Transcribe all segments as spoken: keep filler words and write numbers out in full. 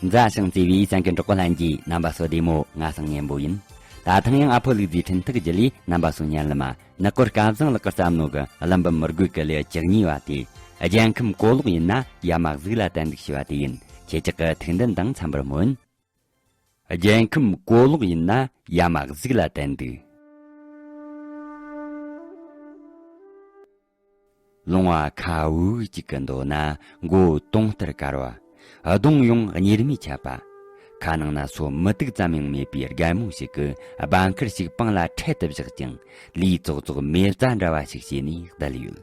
མཛའ་ཞིང་བརྩེ་བའི་གསན་མཁན་གྲོགས་པོ་ལྷན་རྒྱས། རྣམ་པ་ཚོ་བདེ་མོ། ང་སང་སྙན་པོ་ཡིན། ད་ཐེངས་ཡང་ཨ་ཕོ་ལུག་རྫིའི་འཕྲིན་ཐག་བརྒྱུད་ལས་རྣམ་པ་ཚོ་ཉན་ལ་མ། ནག་གོར་སྐལ་བཟང་ལགས་ཀྱིས་བརྩམས་ནོ་གི་ཀླུ་འབུམ་རྒོད་ཀྱི་ལེའུ་བཅུ་གཉིས་པ་དེ། རྒྱལ་ཁམས་གོ་ལོག་ཡིན་ན་ཡ་མ་གཟུགས་ལ་བརྟེན་འདུག་ཞེས་པ་དེ་ཡིན། ཁྱེད་ཅག་གི་ཐུགས་འདུན་དང་འཚམ་པར་སྨོན། རྒྱལ་ཁམས་གོ་ལོག་ཡིན་ན་ཡ་མ་གཟུགས་ལ་བརྟེན་འདུག་ལུང་བ་ཁ་འུག་ཅིག་གི་མདོ་ན་མགོ་དུང་ལྟར་དཀར་བ། གདོང་ཡང་གཉེར་མས་ཁྱབ་པ། ཁ་ནང་ན་སོ་མི་དུག་ཙམ་ཡང་མེད་པའི་རྒན་མོ་ཞིག་གིས་སྦ་མཁར་ཞིག་པང་ལ་ཁྲལ་དུ་བཞག་ཅིང་། ལུས་ཙོག་ཙོག་མེ་བཙའ་འདྲ་བ་ཞིག་བྱས་ནས་བསྡད་ཡོད།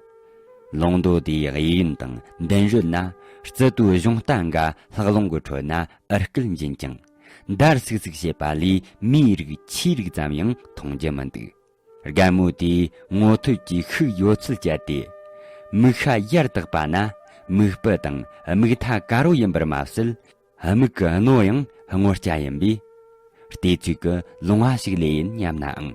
ལུང་མདོ་དེའི་གཡས་གཡོན་དང་མདུན་ཞོལ་ན་རྩི་ཏོའི་གཞོང་རྟ་འགའ་ལྷགས་རླུང་གི་ཁྲོད་ན་ཨར་སྐད་འབྱིན་ཅིང་། འདར་སིག་སིག་བྱེད་པ་ལས་མིའི་རིགས་ཆུའི་རིགས་ཙམ་ཡང་མཐོང་རྒྱུ་མི་འདུག་རྒན་མོ་དེས་ངོ་ཐོད་ཀྱི་ཤུགས་ཡོད་ཚད་བཅད་དེ། མིག་ཤ་ཡར་བཏེགས་པ་ན་མིག་སྤུ་དང་མིག་མཐའ་དཀར་བོ་ཡིན་པར་མ་ཟད། མིག་གི་རྣོ་ཡང་སྔོ་སྐྱ་ཡིན་པས། བལྟས་ཚོད་ཀྱི་ལུང་བ་ཞིག་ལས་ཡིན་སྙམ་ནའང་།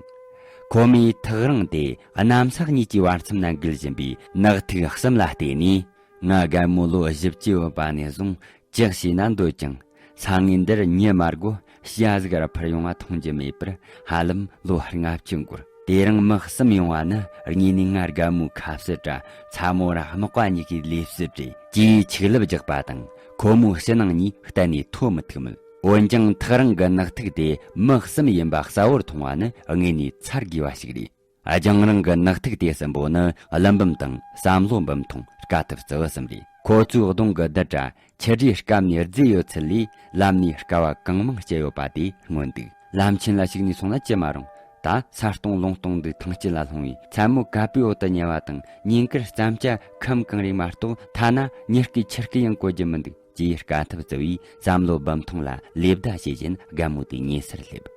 ཁོ་མོའི་ཐག་རིང་དེ་གནམ་ས་གཉིས་ཀྱི་བར་མཚམས་ན་འགུལ་བཞིན་པའི་ནག་ཐིག་གསུམ་ལ་བལྟས་ནས། ང་རྒན་མོ་ལོ་བཞི་བཅུ་ཡོད་པ་ནས་བཟུང་ཅི་བྱས་ན་འདོད་ཀྱང་། ས་ངོས་འདིར་ཉི་མ་དགོས་ཞག་ཟིག་ར་འཕུར་ཡོང་བ་མཐོང་རྒྱུ་མེད་པར། ཧ་ལམ་ལོ་ལྔ་བཅུ་འགོར། དེ་རིང་མི་གསུམ་ཡོང་བ་ནི་དངོས་ནས་ང་རྒན་མོའི་ཁ་ཟས་ར་ཚ་མོ་ར་རྨག་པ་གཉིས་ཀའི་ལས་བསད་རེད། ཅེས་ཆིག་ལབ་རྒྱག་པ་དང་། ཁོ་མོའི་ཕྱི་ནང་གཉིས་གཏན་ནས་ཐོ་མི་ཐུག་མོད། འོན་ཀྱང་ཐག་རིང་གི་ནག་ཐིག་དེ་མི་གསུམ་ཡིན་པ་གསལ་བོར་མཐོང་བ་ནི་དངོས་ནས་ཚར་དགོས་པ་ཞིག་རེད། རྒྱང་རིང་གི་ནག་ཐིག་དེ་གསུམ་པོ་ནི་ཀླུ་འབུམ་དང་བསམ་བློ་འབུམ་ཐོང་དཀའ་ཐུབ་རྩི་བ་གསུམ་རེད། ཁོ་ཚོའི་གདོང་གི་རྡུལ་ར་ཆུ་སྒྲོས་སྐམ་ནས་རྫི་ཡོད་ཚུལ་ལས། ལམ་ནས་དཀའ་བ་གང་མང་སྤྱད་ཡོད་པ་དེ་མངོན་འདུག་ལམ་ཆེན་ལ་ཞུགས་ནས་སོང་ན་ཅི་མ་རུང་། ད་ས་སྟོང་ལུང་སྟོང་འདུག་ཐང་དཀྱིལ་ལ་ལྷུང་བའི་མཚན་མོ་ཀ་པའི་འོག་ཏུ་ཉལ་བ་དང་། ཉིན་དཀར་རྩམ་སྐྱ་ཁམ་གང་རེ་མ་གཏོགས། ཐ་ན་ཉི་སྐུད་ཆུ་སྐུད་ཡང་གོ་རྒྱུ་མི་འདུག་ཅེས་དཀའ་ཐུབ་རྩི་བས་བསམ་བློ་འབུམ་ཐོང་ལ་ལེ་བདའ་བྱེད་བཞིན་རྒན་མོ་དེའི་ཉེ་སར་སླེབས།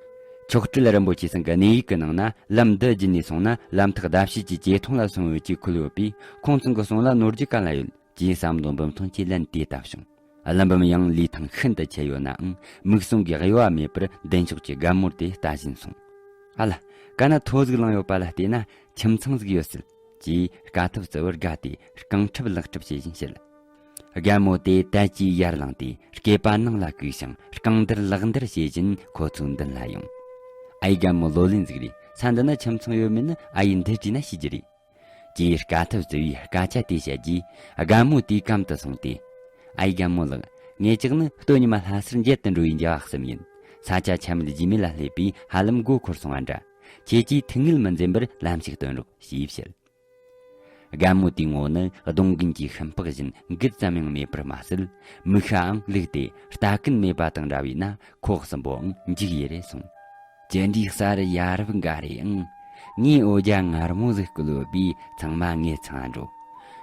མཆོག་སྤྲུལ་རིན་པོ་ཆེ་ཚང་གི་གནས་ཡིག་གི་ནང་ན། ལམ་འདི་བརྒྱུད་ནས་སོང་ན་ལམ་ཐག་ཟླ་ཕྱེད་ཀྱི་ཇེ་ཐུང་ལ་སོང་ཡོད་ཅེས་འཁོད་ཡོད་པས། ཁོང་ཚང་གི་གསུང་ལ་ནོར་རྒྱུ་ག་ལ་ཡོད། ཅེས་བསམ་བློ་འབུམ་ཐོང་གིས་ལན་དེ་བཏབ་བྱུང་། ཀླུ་འབུམ་ཡང་ལུས་ཐང་ཤིན་ཏུ་ཆེ་ཡོད་ནའང་། མིག་ཟུང་གི་གཡོ་བ་མེད་པར་མདུན་ཕྱོགས་ཀྱི་རྒན་མོར་དེ་ལྟ་བཞིན་སོང་། ཨ་ལ། ག་ན་ཐོ་ཟིག་ལངས་ཡོད་པ་ལ་བལྟས་ན་ཁྱིམ་ཚང་ཟིག་ཡོད་སྲིད། ཅེས་དཀའ་ཐུབ་རྩི་བར་དགའ་སྟེ་རྐང་ཁྲབ་ལག་ཁྲབ་བྱེད་བཞིན་བཤད། རྒན་མོ་དེ་དལ་གྱིས་ཡར་ལངས་ཏེ་སྐེད་པ་ནང་ལ་བཀུག་ཞིང་རྐང་འདར་ལག་འདར་བྱེད་བཞིན་ཁོ་ཚོའི་མདུན་ལ་ཡོང་། ཨའི་རྒན་མོ་ལོ་ལོན་ཟིག་རེད། ས་འདི་ན་ཁྱིམ་ཚང་ཡོད་མེད་ནི་ཨ་ཡེ་འདི་དྲིས་ན་ཤེས་རྒྱུ་རེད། ཅེས་དཀའ་ཐུབ་རྩི་བའི་སྐད་ཆ་དེ་བཤད་རྗེས། རྒན་མོ་དེའི་གམ་དུ་སོང་སྟེ། ཨའི་རྒན་མོ་ལགས། ངེད་ཅག་ནི་སྟོད་ཉི་མ་ལྷ་སར་མཇལ་དུ་འགྲོ་བའི་འགྱ་བ་གསུམ་ཡིན། ས་ཆ་ཆ་མེད་རྒྱུས་མེད་ལ་སླེབས་པས་ཧ་ལམ་མགོ་འཁོར་སོང་བ་འདྲ། ཁྱེད་ཀྱིས་ཐུགས་ངལ་མི་འཛེམ་པར་ལམ་ཞིག་སྟོན་རོགས་ཞེས་བཤད། རྒན་མོ་དེའི་ངོ་ནི་གདོང་རྒན་གྱི་ཤམ་པགས་བཞིན་འགུལ་ཙམ་ཡང་མེད་པར་མ་ཟད། མིག་ཤའང་ལུག་སྟེ་ལྟ་གིན་མེད་པ་དང་འདྲ་བས་ན། ཁོ་གསུམ་པོའང་འཇིགས་ཡེ་རེ་སོང་། ཅི་འདྲའི་ས་རུ་ཡ་རབས་འགའ་རེ་ཨང་། ངའི་འོ་ཇ་མངར་མོ་ཟིག་བསྐོལ་ཡོད་པས་ཚང་མ་ངའི་ཚང་ང་འགྲོ།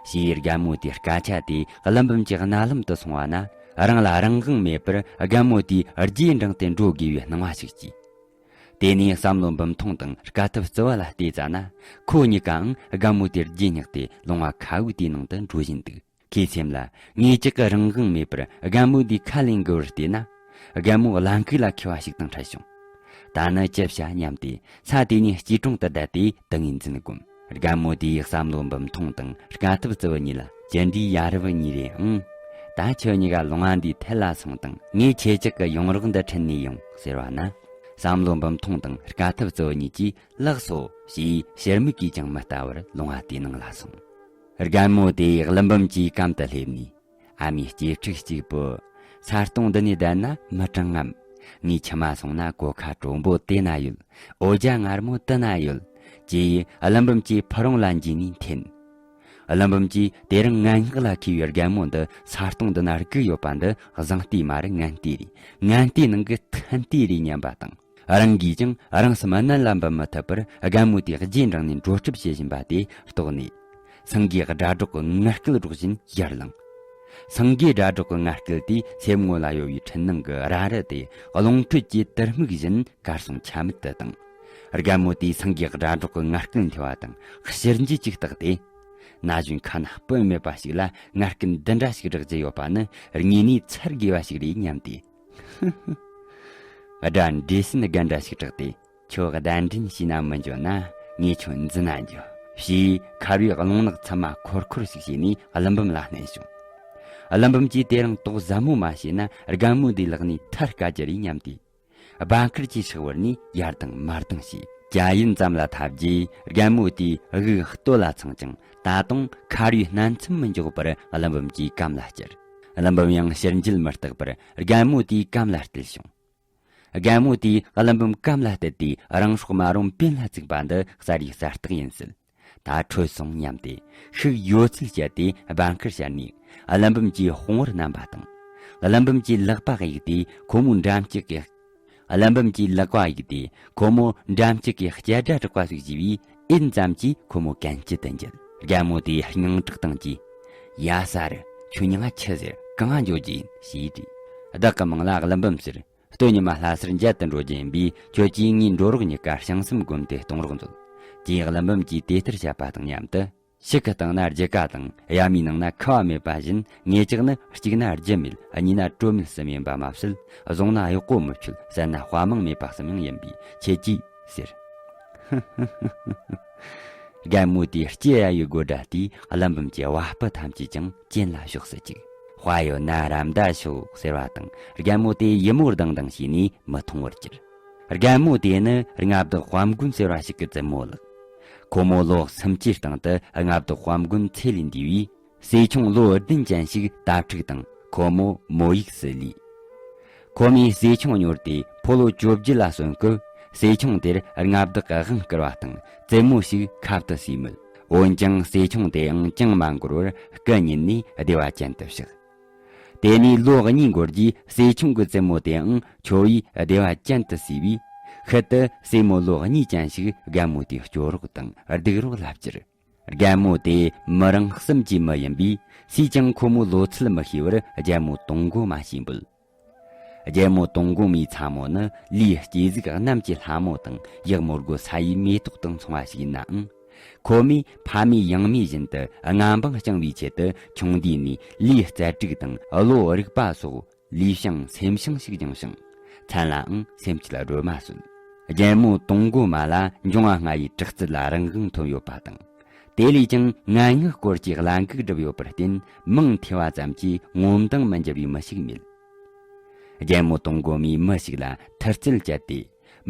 ཞེས་རྒན་མོ་དེའི་སྐད་ཆ་དེ་ཀླུ་འབུམ་གྱི་རྣ་ལམ་དུ་སོང་བ་ན། རང་ལ་རང་དབང་མེད་པར་རྒན་མོ་དེའི་རྗེས་འབྲངས་ཏེ་འགྲོ་དགོས་པའི་སྣང་བ་ཞིག་སྐྱེས། དེ་ནས་བསམ་བློ་འབུམ་ཐོང་དང་དཀའ་ཐུབ་རྩི་བ་ལ་བལྟས་ཙ་ན། ཁོ་གཉིས་ཀའང་རྒན་མོ་དེའི་རྗེས་བསྙེགས་ཏེ་ལུང་བ་ཁ་འུག་དེའི་ནང་དུ་འགྲོ་བཞིན་འདུག་ཁོའི་སེམས་ལ། ངེད་ཅག་གི་རང་དབང་མེད་པར་རྒན་མོ་འདིའི་ཁ་ལེན་དགོས་པར་བལྟས་ན། རྒན་མོ་གླ་འཁོར་ལ་འཁེལ་བ་ཞིག་དང་འཕྲད་བྱུང་། ད་ནི་ཅི་བྱ་སྙམ་སྟེ་ས་དེ་ནས་སྐྱིལ་ཀྲུང་དུ་བསྡད་དེ་ཏིང་ངེ་འཛིན་བསྒོམ། རྒན་མོ་དེའི་བསམ་བློ་འབུམ་ཐོང་དང་དཀའ་ཐུབ་རྩི་བ་གཉིས་ལ། ཅི་འདྲའི་ཡ་རབས་གཉིས་རེད་ཨང་། ད་ཁྱོད་གཉིས་ཀ་ལུང་བ་འདིའི་ཐད་ལ་སོང་དང་། ངས་ཁྱེད་ཅག་གི་ཡོང་རོགས་འདི་འཕྲིན་ནས་ཡོང་ཟེར་བ་ན། བསམ་བློ་འབུམ་ཐོང་དང་དཀའ་ཐུབ་རྩི་བ་གཉིས་ཀྱིས། ལགས་སོ། ཞེས་ཕྱིར་མིག་གིས་ཀྱང་མི་ལྟ་བར་ལུང་བ་དེའི་ནང་ལ་སོང་། རྒན་མོ་དེས་ཀླུ་འབུམ་གྱི་གམ་དུ་སླེབས་ནས། ཨ་མའི་སྐྱེ་ཕྲུག་གཅིག་པོ། ས་སྟོང་འདི་ནས་བསྡད་ན་མི་གྲང་ངམ། ངའི་ཁྱིམ་མ་སོང་ན་གོ་ཁ་དྲོན་པོ་དེ་ན་ཡོད། འོ་ཇ་མངར་མོ་དེ་ན་ཡོད། ཅེས་ཀླུ་འབུམ་གྱི་ཕུ་རུང་ལ་འཇུས་ནས་འཐེན། ཀླུ་འབུམ་གྱིས་དེ་རིང་ངན་སྔགས་ལ་མཁས་པའི་རྒན་མོ་འདི་ས་སྟོང་འདི་ན་སྒུག་ཡོད་པ་འདི་བཟང་ལྟས་མ་རེད། ངན་ལྟས་རེད། ངན་ལྟས་ནང་གི་ཐན་ལྟས་རེད་སྙམ་པ་དང་། རང་གིས་ཀྱང་རང་སེམས་གནད་ལ་འབབ་མི་ཐུབ་པར་རྒན་མོ་དེའི་རྗེས་འབྲངས་ནས་འགྲོ་སྒྲུབ་བྱེད་བཞིན་པ་དེ་རྟོགས་ནས། སེང་གེའི་སྒྲ་སྒྲོག་གི་ངར་སྐད་སྒྲོག་བཞིན་ཡར་ལངས། སེང་གེའི་སྒྲ་སྒྲོག་གི་ངར་སྐད་དེས་སེམས་ངོ་ལ་ཡོད་པའི་འཕྲུལ་སྣང་གི་ར་རི་དེ་རླུང་ཁྲོད་ཀྱི་དུར་སྨུག་བཞིན་གར་སོང་ཆ་མེད་དུ་བཏང་། རྒན་མོ་དེས་སེང་གེའི་སྒྲ་སྒྲོག་གི་ངར་སྐད་འཐེན་པ་དང་ཕྱིར་འགྱུར་ཅིག་བཏགས་ཏེ། ན་གཞོན་ཁ་ན་སྤུ་མེད་པ་ཞིག་ལ་ངར་སྐད་འདི་འདྲ་ཞིག་བསྒྲགས་རྒྱུ་ཡོད་པ་ནི་དངོས་གནས་ཚར་དགོས་པ་ཞིག་རེད་སྙམ་སྟེ། སྒྲ་འདྲེ་སྲིན་རྒན་འདྲ་ཞིག་གྲགས་ཏེ། ཁྱོད་གདན་འདྲེན་བྱས་ན་མི་འགྱོ་ན་ངས་ཁྱོད་འཛིན་ན་འགྱོ། ཞེས་ཁ་བའི་རླུང་ནག་ཚང་མ་འཁོར་འཁོར་ཞིག་བྱས་ནས་ཀླུ་འབུམ་ལ་བསྣན་བྱུང་། ཀླུ་འབུམ་གྱིས་དེ་རིང་དོགས་ཟབ་མོ་མ་བྱས་ན་རྒན་མོ་འདིའི་ལག་ནས་ཐར་དཀའ་རྒྱུ་རེད་སྙམ་སྟེ། སྦ་མཁར་གྱི་ཕྱག་བར་ནས་ཡར་ལྡང་མར་ལྡང་བྱས། གྱ་ཡན་ཙམ་ལ་ཐལ་རྗེས་རྒན་མོ་དེས་དབུགས་སྟོད་ལ་འཚངས་ཀྱང་ད་དུང་ཁ་རུའི་སྣ་མཚམས་མི་འཇོག་པར་ཀླུ་འབུམ་གྱི་གམ་ལ་བསྐྱུར། ཀླུ་འབུམ་ཡང་ཕྱིར་འགྱེལ་མི་རྟག་པར་རྒན་མོ་དེའི་གམ་ལ་བརྟུལ་བྱུང་། རྒན་མོ་དེས་ཀླུ་འབུམ་གམ་ལ་བརྟུལ་ཏེ་རང་སྲོག་མ་རུངས་པིན་ལ་བཙུགས་པ་འདི་གསར་བའི་གསལ་རྟགས་ཡིན་སྲིད། ད་འཕྲོད་སོང་སྙམ་སྟེ་ཤུགས་ཡོད་ཚད་བསྐྱེད་དེ་སྦ་མཁར་བཤར་ནས་ཀླུ་འབུམ་གྱི་དཔུང་བར་མནན་པ་དང་། ཀླུ་འབུམ་གྱི་ལག་པ་གཡུགས་ཏེ་ཁོ་མོའི་འགྲམ་ལྕག་གི། ཀླུ་འབུམ་གྱི་ལག་པ་གཡུགས་ཏེ་ཁོ་མོའི་འགྲམ་ལྕག་གི་སྐྱ་སྒྲ་སྒྲོག་པ་ཞིག་བྱས་པས་ཨེན་ཙམ་གྱིས་ཁོ་མོ་གན་རྐྱལ་དུ་འགྱེལ། རྒན་མོ་དེས་སྙིང་ཁྲག་བཏང་གིས། ཡ་ས་རུ་ཁྱོད་མྱིང་ང་ཆི་ཟེར། གང་ང་འགྱོ་རྒྱུ་ཡིན་ཞེས་དྲིས། བདག་གི་མིང་ལ་ཀླུ་འབུམ་ཟེར། སྟོད་ཉི་མ་ལྷ་སར་མཇལ་དུ་འགྲོ་རྒྱུ་ཡིན་པས་ཁྱོད་ཀྱིས་ངའི་འགྲོ་རོགས་གཉིས་ཀ་བྱང་སེམས་སྒོམ་སྟེ་གཏོང་རོགས་མཛོད། ཅེས་ཀླུ་འབུམ་གྱིས་དེ་ལྟར་བཤད་པ་དང་མཉམ་དུ། ཕྱི་གི་སྟེང་ན་རྒྱུ་སྐར་དང་གཡའ་མའི་ནང་ན་ཁུ་བ་མེད་པ་བཞིན་ངེད་ཅག་ནི་གཅིག་ན་རྒྱུ་མེད། གཉིས་ན་གྲོ་མེད་གསུམ་ཡིན་པ་མ་ཟད། བཟུང་ན་གཡོག་པོ་མི་ཆོད། བསད་ན་དཔའ་མང་མེད་པ་གསུམ་ཡང་ཡིན་པས་ཁྱེད་ཀྱིས་ཟེར། རྒན་མོ་དེའི་ལྕེ་གཡའ་བའི་དགོད་སྒྲ་དེས་ཀླུ་འབུམ་གྱི་བ་སྤུ་ཐམས་ཅད་ཀྱང་གྱེན་ལ་ཞོག་སྲིད་ཅིག། དཔའ་ཡོད་ན་ར་མདའ་ཤོག་ཟེར་བ་དང་རྒན་མོ་དེ་ཡུ་མོ་ལྡང་ལྡང་བྱས་ནས་མི་མཐོང་བར་གྱུར། རྒན་མོ་དེ་ནི་མངའ་བདག་དཔལ་མགོན་ཟེར་བ་ཞིག་གི་བཙུན་མོ་ལགས། ཁོ་མོ་ལོ་སུམ་ཅུའི་སྟེང་དུ་མངའ་བདག་དཔལ་མགོན་ཚེ་ལས་འདས་པས། སྲས་ཆུང་ལོ་བདུན་ཅན་ཞིག་དྭ་ཕྲུག་དང་ཁོ་མོ་མོ་ཡིག་སུ་ལུས། ཁོ་མོས་སྲས་ཆུང་གཉོར་ཏེ་ཕོ་ལོ་བཅོ་བརྒྱད་ལ་སོན་སྐབས་སྲས་ཆུང་དེར་མངའ་བདག་གི་དབང་བསྐུར་བ་དང་བཙུན་མོ་ཞིག་ཁབ་ཏུ་བྱས་མོད། འོན་ཀྱང་སྲས་ཆུང་དེའང་ཅང་མ་འགོར་བར་སྐུ་ཉིད་ནས་བདེ་བ་ཅན་དུ་གཤེགས། དེ་ནས་ལོ་གཉིས་འགོར་རྗེས་སྲས་ཆུང་གི་བཙུན་མོ་དེའང་ཁྱོ་བོས་བདེ་བ་ཅན་དུ་བསུས་པས། ཤུལ་དུ་སྲས་མོ་ལོ་གཉིས་ཅན་ཞིག་རྒན་མོ་དེའི་སྐྱོ་རོགས་དང་སྡུག་རོགས་ལ་གྱུར། རྒན་མོ་དེ་མི་རང་གསུམ་གྱི་མི་ཡིན་པས་སུས་ཀྱང་ཁོ་མོའི་ལོ་ཚད་མི་ཤེས་པར་རྒྱལ་མོ་དུང་མགོ་མ་ཞེས་འབོད། རྒྱལ་མོ་དུང་མགོ་མའི་ཚ་མོ་ནི་ལུས་སྐྱེ་གཟུགས་གནམ་གྱི་ལྷ་མོ་དང་ཡག་མོ་སྒོ་ས་ཡི་མེ་ཏོག་དང་མཚུངས་པ་ཞིག་ཡིན་ནའང་། ཁོ་མོས་ཕ་མེས་ཡང་མེས་བཞིན་དུ་མངའ་འབངས་བསྐྱང་བའི་ཆེད་དུ་ཆུང་དུས་ནས་ལུས་རྩལ་སྤྲུགས་དང་བློ་རིག་པ་སོགས་ལུས་བྱང་སེམས་བྱང་ཞིག་སྦྱངས་ཤིང་། མཚན་ལའང་སེམས་བསྐྱེད་སྒྲོལ་མ་གསོལ། རྒྱལ་མོ་དུང་མགོ་མ་ལ་འབྱུང་བ་ལྔ་ཡི་དྲག་རྩལ་ལ་རང་དབང་ཐོབ་ཡོད་པ་དང་། དེ་ལས་ཀྱང་ངན་སྔགས་སྐོར་གྱི་བླ་འགུག་བསྒྲུབས་ཡོད་པར་བརྟེན་མིང་ཐོས་པ་ཙམ་གྱིས་ངོ་མདངས་མི་འགྱུར་བའི་མི་ཞིག་མེད། རྒྱལ་མོ་དུང་མགོ་མའི་མི་ཞིག་ལ་ཐུར་རྩལ་བཅད་དེ།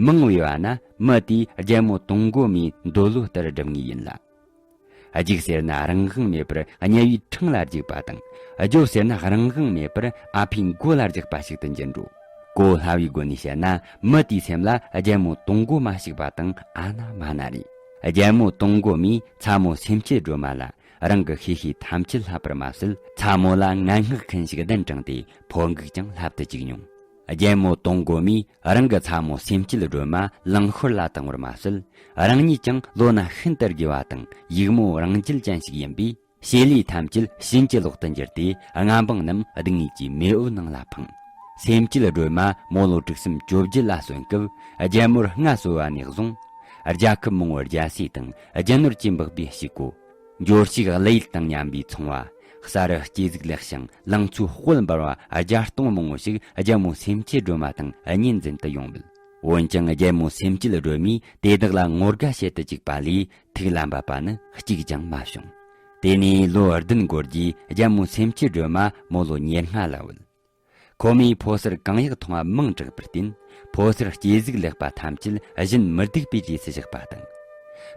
མིང་བོས་པ་ན་མི་དེས་རྒྱལ་མོ་དུང་མགོ་མའི་འདོད་བློ་ལྟར་སྒྲུབ་ངེས་ཡིན་ལ། རྒྱུག་ཟེར་ན་རང་དབང་མེད་པར་དམྱལ་བའི་འཕྲང་ལ་རྒྱུག་པ་དང་། རྒྱོབ་ཟེར་ན་རང་དབང་མེད་པར་ཨ་ཕའི་མགོ་ལ་རྒྱག་པ་ཞིག་ཏུ་འགྱུར་འགྲོ། གོ་སླ་བའི་སྒོ་ནས་བཤད་ན་མི་དེའི་སེམས་ལ་རྒྱལ་མོ་དུང་མགོ་མ་ཞིག་པ་དང་ཨ་ན་མ་ན་རེད། རྒྱལ་མོ་དུང་མགོ་མས་ཚ་མོ་སེམས་བསྐྱེད་སྒྲོལ་མ་ལ་རང་གི་ཤེས་བྱའི་ཐམས་ཅད་བསླབ་པར་མ་ཟད་ཚ་མོ་ལ་ངན་སྔགས་མཁན་ཞིག་གདན་དྲངས་ཏེ་ཕོ་འགུག་ཀྱང་བསླབ་ཏུ་བཅུག་མྱོང་། རྒྱལ་མོ་དུང་མགོ་མས་རང་གི་ཚ་མོ་སེམས་བསྐྱེད་སྒྲོལ་མ་ལང་ཤོར་ལ་བཏང་བར་མ་ཟད། རང་ཉིད་ཀྱང་ལོ་ན་ཤིན་ཏུ་རྒས་པ་དང་ཡུགས་མོ་རང་རྒྱལ་ཅན་ཞིག་ཡིན་པས། བྱེད་ལས་ཐམས་ཅད་བྱིན་གྱིས་རློབ་ཏུ་འགྱུར་ཏེ་མངའ་འབངས་རྣམས་སྡུག་བསྔལ་གྱི་མེ་འོད་ནང་ལ་འཕངས། སེམས་བསྐྱེད་སྒྲོལ་མ་མོ་ལོ་དྲུག་གསུམ་བཅོ་བརྒྱད་ལ་སོན་སྐབས་རྒྱལ་མོར་མངའ་གསོལ་བ་ནས་བཟུང་། རྒྱལ་ཁབ་མང་བོར་རྒྱལ་སྲིད་དང་རྒྱུ་ནོར་གྱིས་འབག་པའི་ཕྱུག་པོ། འབྱོར་ཕྱུག་གླུ་ཡིག་དང་མཉམ་པའི་ཚོང་བ། ས་རུ་སྐྱེ་གཟུགས་ལེགས་ཤིང་ལང་ཚོའི་དཔལ་འབར་བ་བརྒྱ་སྟོང་མང་བོ་ཞིག་རྒྱལ་མོ་སེམས་བསྐྱེད་སྒྲོལ་མ་དང་གཉེན་འཛིན་དུ་ཡོང་མོད། འོན་ཀྱང་རྒྱལ་མོ་སེམས་བསྐྱེད་སྒྲོལ་མས་དེ་དག་ལ་ངོ་དགའ་བྱེད་དུ་བཅུག་པ་ལས་ཐུགས་ལ་འབབ་པ་ནི་གཅིག་ཀྱང་མ་བྱུང་། དེ་ནས་ལོ་བདུན་འགོར་རྗེས་རྒྱལ་མོ་སེམས་བསྐྱེད་སྒྲོལ་མ་མོ་ལོ་ཉེར་ལྔ་ལ་བུད། ཁོ་མོས་ཕོ་གསར་གང་ཡག་མཐོང་བ་མིང་གྲགས་པར་བརྟེན། ཕོ་གསར་སྐྱེ་གཟུགས་ལེགས་པ་ཐམས་ཅད་གཞན་མི་སྡུག་པའི་གྲས་སུ་བཞག་པ་དང་།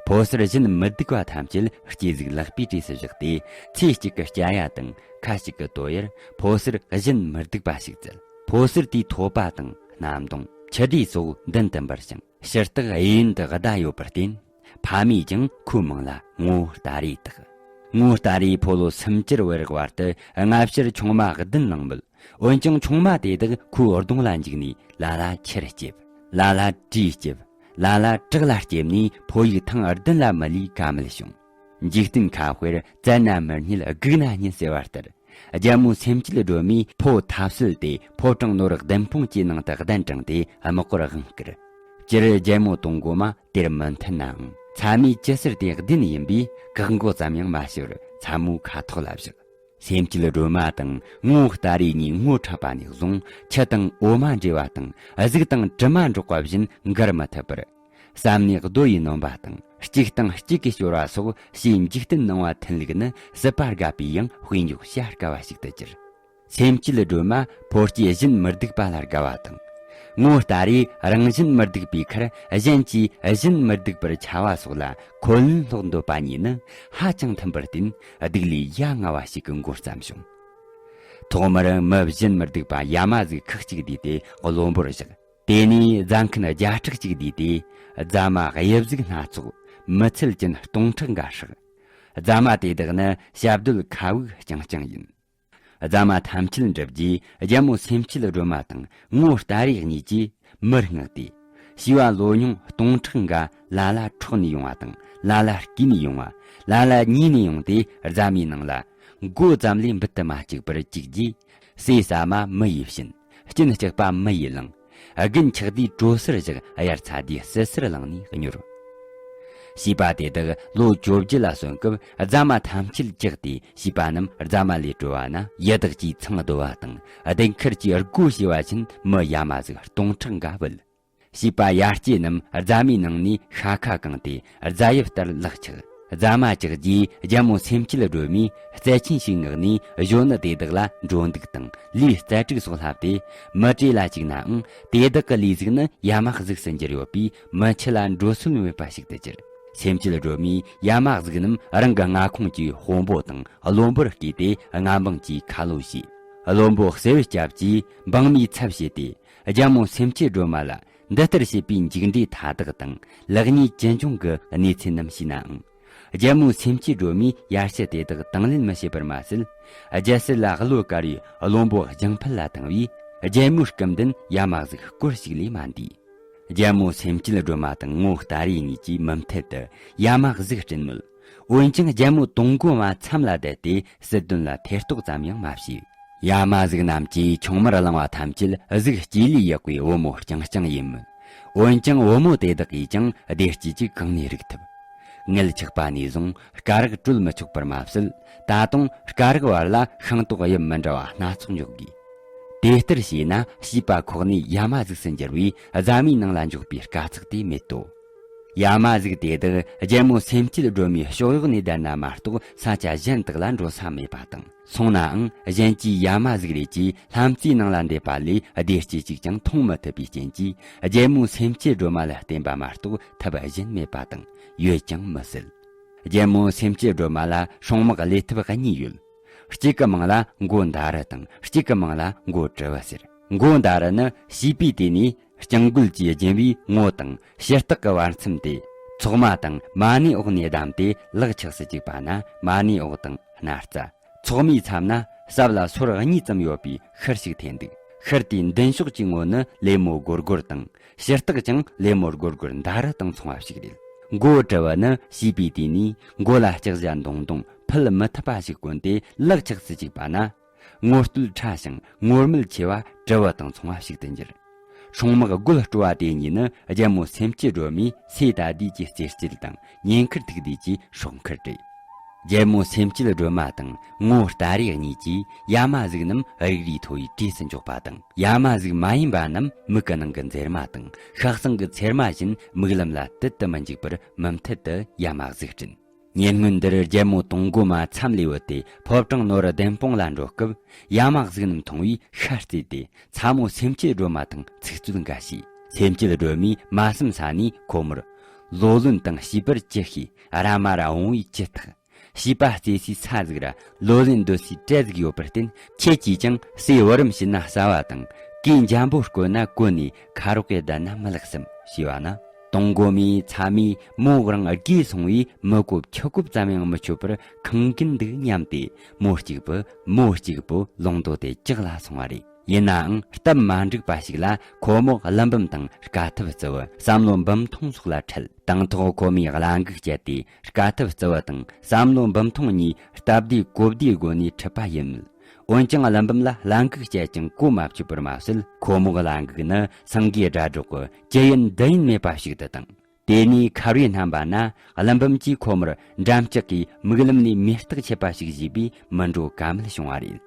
ཕོ་གསར་གཞན་མི་སྡུག་པ་ཐམས་ཅད་སྐྱེ་གཟུགས་ལེགས་པའི་གྲས་སུ་བཞག་སྟེ། ཚེ་གཅིག་གི་སྐྱ་ཡ་དང་ཁ་ཅིག་གི་དོ་ཡར་ཕོ་གསར་གཞན་མི་སྡུག་པ་ཞིག་བཙལ། ཕོ་གསར་དེའི་ཐོད་པ་དང་སྣ་གདོང་། མཆུ་སྒྲོས་སོགས་མདུན་དུ་འབར་ཞིང་ཕྱི་རྟགས་གཡས་གཡོན་དུ་བརྡ་ཡོད་པར་བརྟེན། ཕ་མས་ཀྱང་ཁོའི་མིང་ལ་ངོ་ཏཱ་རེ་བཏགས། ངོ་ཏཱ་རེས་ཕོ་ལོ་སུམ་ཅུར་བུད་རག་བར་དུ་སྔ་ཕྱིར་ཆུང་མ་བདུན་བླངས་མོད། འོན་ཀྱང་ཆུང་མ་དེ་དག་ཁོའི་གདོང་ལ་འཇིགས་ནས་ལ་ལ་ཆེར་ལྕེབ། ལ་ལ་གྲོས་ལྕེབ། ལ་ལ་བྲག་ལ་ལྕེབ་ནས་ཕོ་ཡིག་ཐེངས་བདུན་ལ་མི་ལུས་ཀ་མེད་བྱུང་། འཇིག་རྟེན་ཁ་དཔེར་བཙལ་ན་མི་རྙེད་སྒུག་ན་རྙེད་ཟེར་བ་ལྟར། རྒྱལ་མོ་སེམས་བསྐྱེད་སྒྲོལ་མས་ཕོ་ཐབས་སྲོལ་དེ་ཕོ་བྲང་ནོར་བདུན་སྤུངས་ཀྱི་ནང་དུ་གདན་དྲངས་ཏེ་དམག་སྐོར་དབང་བསྐུར། སྤྱིར་རྒྱལ་མོ་དུང་མགོ་མ་དེར་མི་མཐུན་ནའང་ཚ་མོས་ཅི་ཟེར་དེ་བདེན་ཡིན་པས་བཀག་འགོག་ཙམ་ཡང་མ་བྱས་པར་ཚ་མོའི་ཁ་ཐོག་ལ་བཞག། སེམས་བསྐྱེད་སྒྲོལ་མ་དང་ངོ་ཏཱ་རེ་གཉིས་ངོ་འཕྲད་པ་ནས་བཟུང་ཆུ་དང་འོ་མ་འདྲེས་པ་དང་གཟུགས་དང་དྲི་མ་འགྲོགས་པ་བཞིན་འགུལ་མི་ཐུབ་པར། བསམ་ནས་རྡོ་ཡི་སྣོན་པ་དང་གཅིག་དང་གཅིག་གིས་སྐྱོར་བ་སོགས་ཕྱིའི་འཇིག་རྟེན་སྣང་བ་མཐུན་ལུགས་ནི་སྲིད་པ་དགའ་པའི་ཡང་དཔེ་འཇོག་བྱ་དཀའ་བ་ཞིག་ཏུ་གྱུར། སེམས་བསྐྱེད་སྒྲོལ་མ་ཕོ་སྐྱེས་གཞན་མི་སྡིག་པ་ལ་དགའ་བ་དང་། ངོ་ལྟ་རེས་རང་གཞན་མི་སྡིག་པའི་ཁར་གཞན་གྱིས་གཞན་མི་སྡིག་པར་བྱ་བ་སོགས་ལ་འཁོན་ལན་སློག་འདོད་པ་གཉིས་ནི་ཧ་ཅང་མཐུན་པར་བརྟེན། སྡིག་ལས་ཡ་ང་བ་ཞིག་གི་མགོ་བརྩམས་བྱུང་། ཐོག་མར་མི་གཞན་མི་སྡིག་པ་ཡ་མ་གཟུགས་ཁག་ཅིག་བསྡུས་ཏེ་བློན་པོར་བཞག། དེ་ནས་རྫ་མཁན་བརྒྱ་ཕྲག་ཅིག་བསྡུས་ཏེ། རྫ་མ་དབྱིབས་གཟུགས་སྣ་ཚོགས། མི་ཚད་ཅན་སྟོང་ཕྲག་འགའ་ཧྲག། རྫ་མ་དེ་དག་ནི་ཞབས་རྡོལ་ཁ་དབུགས་རྐྱང་རྐྱང་ཡིན། རྫ་མ་ཐམས་ཅད་འགྲུབ་རྗེས་རྒྱལ་མོ་སེམས་བསྐྱེད་སྒྲོལ་མ་དང་ངོ་ལྟ་རེས་གཉིས་ཀྱིས་མིར་མངགས་ཏེ། བྱིས་པ་ལོ་ཉུང་སྟོང་ཕྲག་འགའ་ལ་ལ་འཕྲོག་ནས་ཡོང་བ་དང་། ལ་ལ་བརྐུས་ནས་ཡོང་བ། ལ་ལ་ཉོས་ནས་ཡོང་སྟེ་རྫ་མའི་ནང་ལ་མགོ་ཙམ་ལས་འབུད་དུ་མ་བཅུག་པར་བཅུག་རྗེས། ཟས་ཟ་མ་མི་ཡིས་བྱིན། སྐྱིན་སྐྱག་པ་མི་ཡིས་བླངས། དགུན་ཆགས་དུས་དྲོ་སར་བཞག། དབྱར་ཚ་དུས་བསིལ་སར་བླངས་ནས་བསྙོར། བྱིས་པ་དེ་དག་ལོ་བཅོ་བརྒྱད་ལ་སོན་སྐབས་རྫ་མ་ཐམས་ཅད་བཀྱགས་ཏེ། བྱིས་པ་རྣམས་རྫ་མ་ལས་གྲོལ་བ་ན་ཡི་དྭགས་ཀྱིས་ཚང་རྡོལ་བ་དང་། ལྡིང་ཁུར་གྱིས་སྒོ་ཕྱེ་བ་བཞིན་མི་ཡ་མ་གཟུགས་སྟོང་ཕྲག་འགའ་བུད། བྱིས་པ་ཡ་སྐྱེས་རྣམས་རྫ་མའི་ནང་ནས་ཤ་ཁ་གང་སྟེ་རྫ་ཡབ་ལྟར་ལག་ཆགས། རྫ་མ་བཀྱགས་རྗེས་རྒྱལ་མོ་སེམས་བསྐྱེད་སྒྲོལ་མས་རྩལ་ཆེན་ཞིག་མངགས་ནས་གཞོན་ནུ་དེ་དག་ལ་འགྲོ་འདུག་དང་ལུས་རྩལ་སྤྲུགས་སོགས་བསླབས་ཏེ། མི་བྲོས་ལ་བཅུག་ནའང་དེ་དག་གི་ལུས་གཟུགས་ནི་ཡ་མ་གཟུགས་སུ་འགྱུར་ཡོད་པས་མི་འཆི་ལ་འགྲོ་སྲོལ་མེད་པ་ཞིག་ཏུ་གྱུར། སེམས་བསྐྱེད་སྒྲོལ་མས་ཡ་མ་གཟུགས་རྣམས་རང་གི་མངའ་ཁོངས་ཀྱི་དཔོན་པོ་དང་བློན་པོར་བསྐོས་ཏེ་མངའ་འབངས་ཀྱིས་ཁ་ལོ་བྱས། བློན་པོ་གསེར་འོད་སྐྱབས་ཀྱིས་འབངས་མིའི་ཚབ་བྱས་ཏེ། རྒྱལ་མོ་སེམས་བསྐྱེད་སྒྲོལ་མ་ལ་འདི་ལྟར་བྱེད་པའི་མཇུག་འབྲས་མཐའ་དག་དང་ལེགས་ཉེས་ཅི་འབྱུང་གི་གནས་ཚུལ་རྣམས་ཞུས་ནའང་། རྒྱལ་མོ་སེམས་བསྐྱེད་སྒྲོལ་མས་ཡར་ཞུ་དེ་དག་དང་ལེན་མི་བྱེད་པར་མ་ཟད། རྒྱལ་སྲིད་ལ་བློ་དཀར་བའི་བློན་པོ་ལྗང་ཕུད་ལ་བཏང་བས་རྒྱལ་མོའི་སྐུ་མདུན་ཡ་མ་གཟུགས་སྐོར་ཞིག་ལས་མ་འདས། རྒྱལ་མོ་སེམས་བསྐྱེད་སྒྲོལ་མ་དང་ངོ་ལྟ་རེས་གཉིས་ཀྱིས་མུ་མཐུད་དུ་ཡ་མ་གཟུགས་བསྐྲུན་མོད། འོན་ཀྱང་རྒྱལ་མོ་དུང་མགོ་མ་མཚམས་ལ་བསྡད་དེ་སྲིད་དོན་ལ་ཐེ་གཏོགས་ཙམ་ཡང་མ་བྱས། ཡ་མ་གཟུགས་རྣམས་ཀྱིས་ཆུང་མར་བླངས་པ་ཐམས་ཅད་གཟུགས་སྐྱེ་ལས་ཡག་པའི་བུ་མོ་རྐྱང་རྐྱང་ཡིན་མོད། འོན་ཀྱང་བུ་མོ་དེ་དག་གིས་ཀྱང་བདེ་སྐྱིད་ཅིག་གང་ནས་རིག་ཐུབ། མངལ་ཆགས་པ་ནས་བཟུང་སྐ་རགས་དྲོད་མི་ཆོག་པར་མ་ཟད། ད་དུང་སྐ་རགས་བར་ལ་ཤིང་ཏོག་དབྱིབས་མི་འདྲ་བ་སྣ་ཚོགས་འཇོག་དགོས། དེ་ལྟར་བྱས་ན་བྱིས་པ་ཁོག་ནས་ཡ་མ་གཟུགས་སུ་འགྱུར་བས་རྫ་མའི་ནང་ལ་འཇོག་པའི་དཀའ་ཚེགས་དེ་མེད་དོ། ཡ་མ་གཟུགས་དེ་དག་རྒྱལ་མོ་སེམས་བསྐྱེད་སྒྲོལ་མའི་ཕྱོགས་གཡོག་ནས་བསྡད་ན་མ་གཏོགས་ས་ཆ་གཞན་དག་ལ་འགྲོ་ས་མེད་པ་དང་། སོང་ནའང་གཞན་གྱིས་ཡ་མ་གཟུགས་རེ་ཅིག་ལྷམ་རྩེའི་ནང་ལ་འདེད་པ་ལས་བདེ་སྐྱིད་ཅིག་ཀྱང་མཐོང་མི་ཐུབ་པའི་རྐྱེན་གྱིས། རྒྱལ་མོ་སེམས་བསྐྱེད་སྒྲོལ་མ་ལ་བརྟེན་པ་མ་གཏོགས་ཐབས་གཞན་མེད་པ་དང་ཡོད་ཀྱང་མི་སྲིད། རྒྱལ་མོ་སེམས་བསྐྱེད་སྒྲོལ་མ་ལ་སྲུང་དམག་ལས་ཐབས་གཉིས་ཡོད། གཅིག་གི་མིང་ལ་མགོ་མདའ་རུ་དང་། གཅིག་གི་མིང་ལ་མགོ་གྲི་བུ་ཟེར། མགོ་མདའ་རུ་ནི་བྱིས་པའི་དུས་ནས་སྤྱང་རྒོད་ཀྱིས་བརྒྱན་པའི་ངོ་དང་ཕྱི་ལྟག་གི་བར་མཚམས་ཏེ། ཚོགས་མ་དང་མ་ཎི་འོག་ནས་བསྡམས་ཏེ་ལག་ཆགས་སུ་བཅུག་པ་ན་མ་ཎི་འོག་དང་སྣ་རྩ། ཚོགས་མའི་མཚམས་ན་ཟབ་ལ་སོར་གཉིས་ཙམ་ཡོད་པའི་ཤུར་ཞིག་འཐེན་འདུག་ཤུར་དེའི་མདུན་ཕྱོགས་ཀྱི་ངོ་ནི་ལེབ་མོ་སྒོར་སྒོར་དང་། ཕྱི་ལྟག་ཀྱང་ལེབ་མོ་སྒོར་སྒོར་མདའ་རུ་དང་མཚུངས་པ་ཞིག་རེད། མགོ་གྲི་བུ་ནི་བྱིས་པའི་དུས་ནས་མགོ་ལ་ལྕགས་ཞྭ་མདུང་མདུང་ཕུད་མི་ཐུབ་པ་ཞིག་གོན་ཏེ་ལག་ཆགས་སུ་བཅུག་པ་ན། ངོ་རྟོད་ཕྲ་ཞིང་ངོ་རྨིལ་ཆེ་བ་གྲི་བུ་དང་མཚུངས་པ་ཞིག་ཏུ་འགྱུར། སྲུང་དམག་རྒོད་སྤྲོ་བ་དེ་གཉིས་ནི་རྒྱལ་མོ་སེམས་བསྐྱེད་སྒྲོལ་མའི་སོས་དལ་དུས་ཀྱི་རྩེ་སྤྱད་དང་ཉེན་ཁར་ཐུག་དུས་ཀྱི་སྲོག་མཁར་རེད། རྒྱལ་མོ་སེམས་བསྐྱེད་སྒྲོལ་མ་དང་ངོ་ལྟ་རེས་གཉིས་ཀྱིས་ཡ་མ་གཟུགས་རྣམས་རིགས་རུས་མཐོ་བའི་གྲས་སུ་འཇོག་པ་དང་། ཡ་མ་གཟུགས་མ་ཡིན་པ་རྣམས་མིག་གི་ནང་གི་འཛེར་མ་དང་ཤ་གསང་གི་ཚེར་མ་བཞིན་མིག་ལམ་ལ་དུད་དུ་མི་འཇུག་པར་མུ་མཐུད་དུ་ཡ་མ་གཟུགས་བསྐྲུན། ཉེ་སྔོན་འདིར་རྒྱལ་མོ་དུང་མགོ་མ་མཚམས་ལས་བུད་དེ་ཕོ་བྲང་ནོར་བདུན་སྤུངས་ལ་འགྲོ་སྐབས། ཡ་མ་གཟུགས་རྣམས་མཐོང་བས་ཤ་བརྩེས་ཏེ་ཚ་མོ་སེམས་བསྐྱེད་སྒྲོལ་མ་དང་ཚིག་རྩོད་འགའ་བྱས། སེམས་བསྐྱེད་སྒྲོལ་མས་མ་བསམ་ས་ནས་ཁོ་མོར། ལོ་ལོན་དང་བྱིས་པར་ཅི་ཤེས། ར་མ་ར་འོང་བས་ཅི་ཐག། བྱིས་པ་བརྩེ་སའི་ས་ཟིག་ར་ལོ་ལོན་སྡོད་སའི་གྲལ་ཟིག་ཡོད་པར་བརྟེན། ཁྱེད་ཀྱིས་ཀྱང་སོས་བུ་རམ་བྱིན་ན་ཟ་བ་དང་། གོས་འཇམ་པོ་བསྐོན་ན་གོན་ནས་ཁ་རོག་གེར་བསྡད་ན་མི་ལེགས་སམ་ཞེས་པ་ན། དུང་མགོ་མའི་ཚ་མོས་མོ་རང་རྒས་སོང་བས་མི་གོ་ཁྱི་གོ་ཙམ་ཡང་མི་ཆོད་པར་ཁེངས་ཀྱིན་འདུག་སྙམ་སྟེ། མོ་གཅིག་པུ་མོ་གཅིག་པུ་ལུང་མདོ་དེ་ཇག་ལ་སོང་བ་རེད། ཡིན་ནའང་སྟབས་མ་འགྲིག་པ་ཞིག་ལ་ཁོ་མོ་ཀླུ་འབུམ་དང་དཀའ་ཐུབ་རྩི་བུ་བསམ་བློ་འབུམ་ཐོང་སོགས་ལ་འཕྲད། དང་ཐོག་ཁོ་མོས་གླ་འགུག་བསྐྱལ་ཏེ་དཀའ་ཐུབ་རྩི་བུ་དང་བསམ་བློ་འབུམ་ཐོང་གཉིས་སྟབས་བདེ་གོ་བདེའི་སྒོ་ནས་ཁྲིད་པ་ཡིན་མོད། འོན་ཀྱང་ཀླུ་འབུམ་ལ་གླ་འགུག་བསྐྱལ་ཀྱང་གོ་མ་ཆོད་པར་མ་ཟད། ཁོ་མོ་གི་གླ་འགུག་ནི་སེང་གེའི་སྒྲ་སྒྲོག་གི་ཅི་ཡིན་འདི་ཡིན་མེད་པ་ཞིག་ཏུ་བཏང་། དེ་ནས་ཁ་རུས་བསྣམས་པ་ན་ཀླུ་འབུམ་གྱིས་ཁོ་མོར་འགྲམ་ལྕག་གིས་མིག་ལམ་ནས་མེ་སྟག་ཆད་པ་ཞིག་བཞེས་པས་མི་འགྲོ་ཀ་མེད་བྱུང་བ་རེད།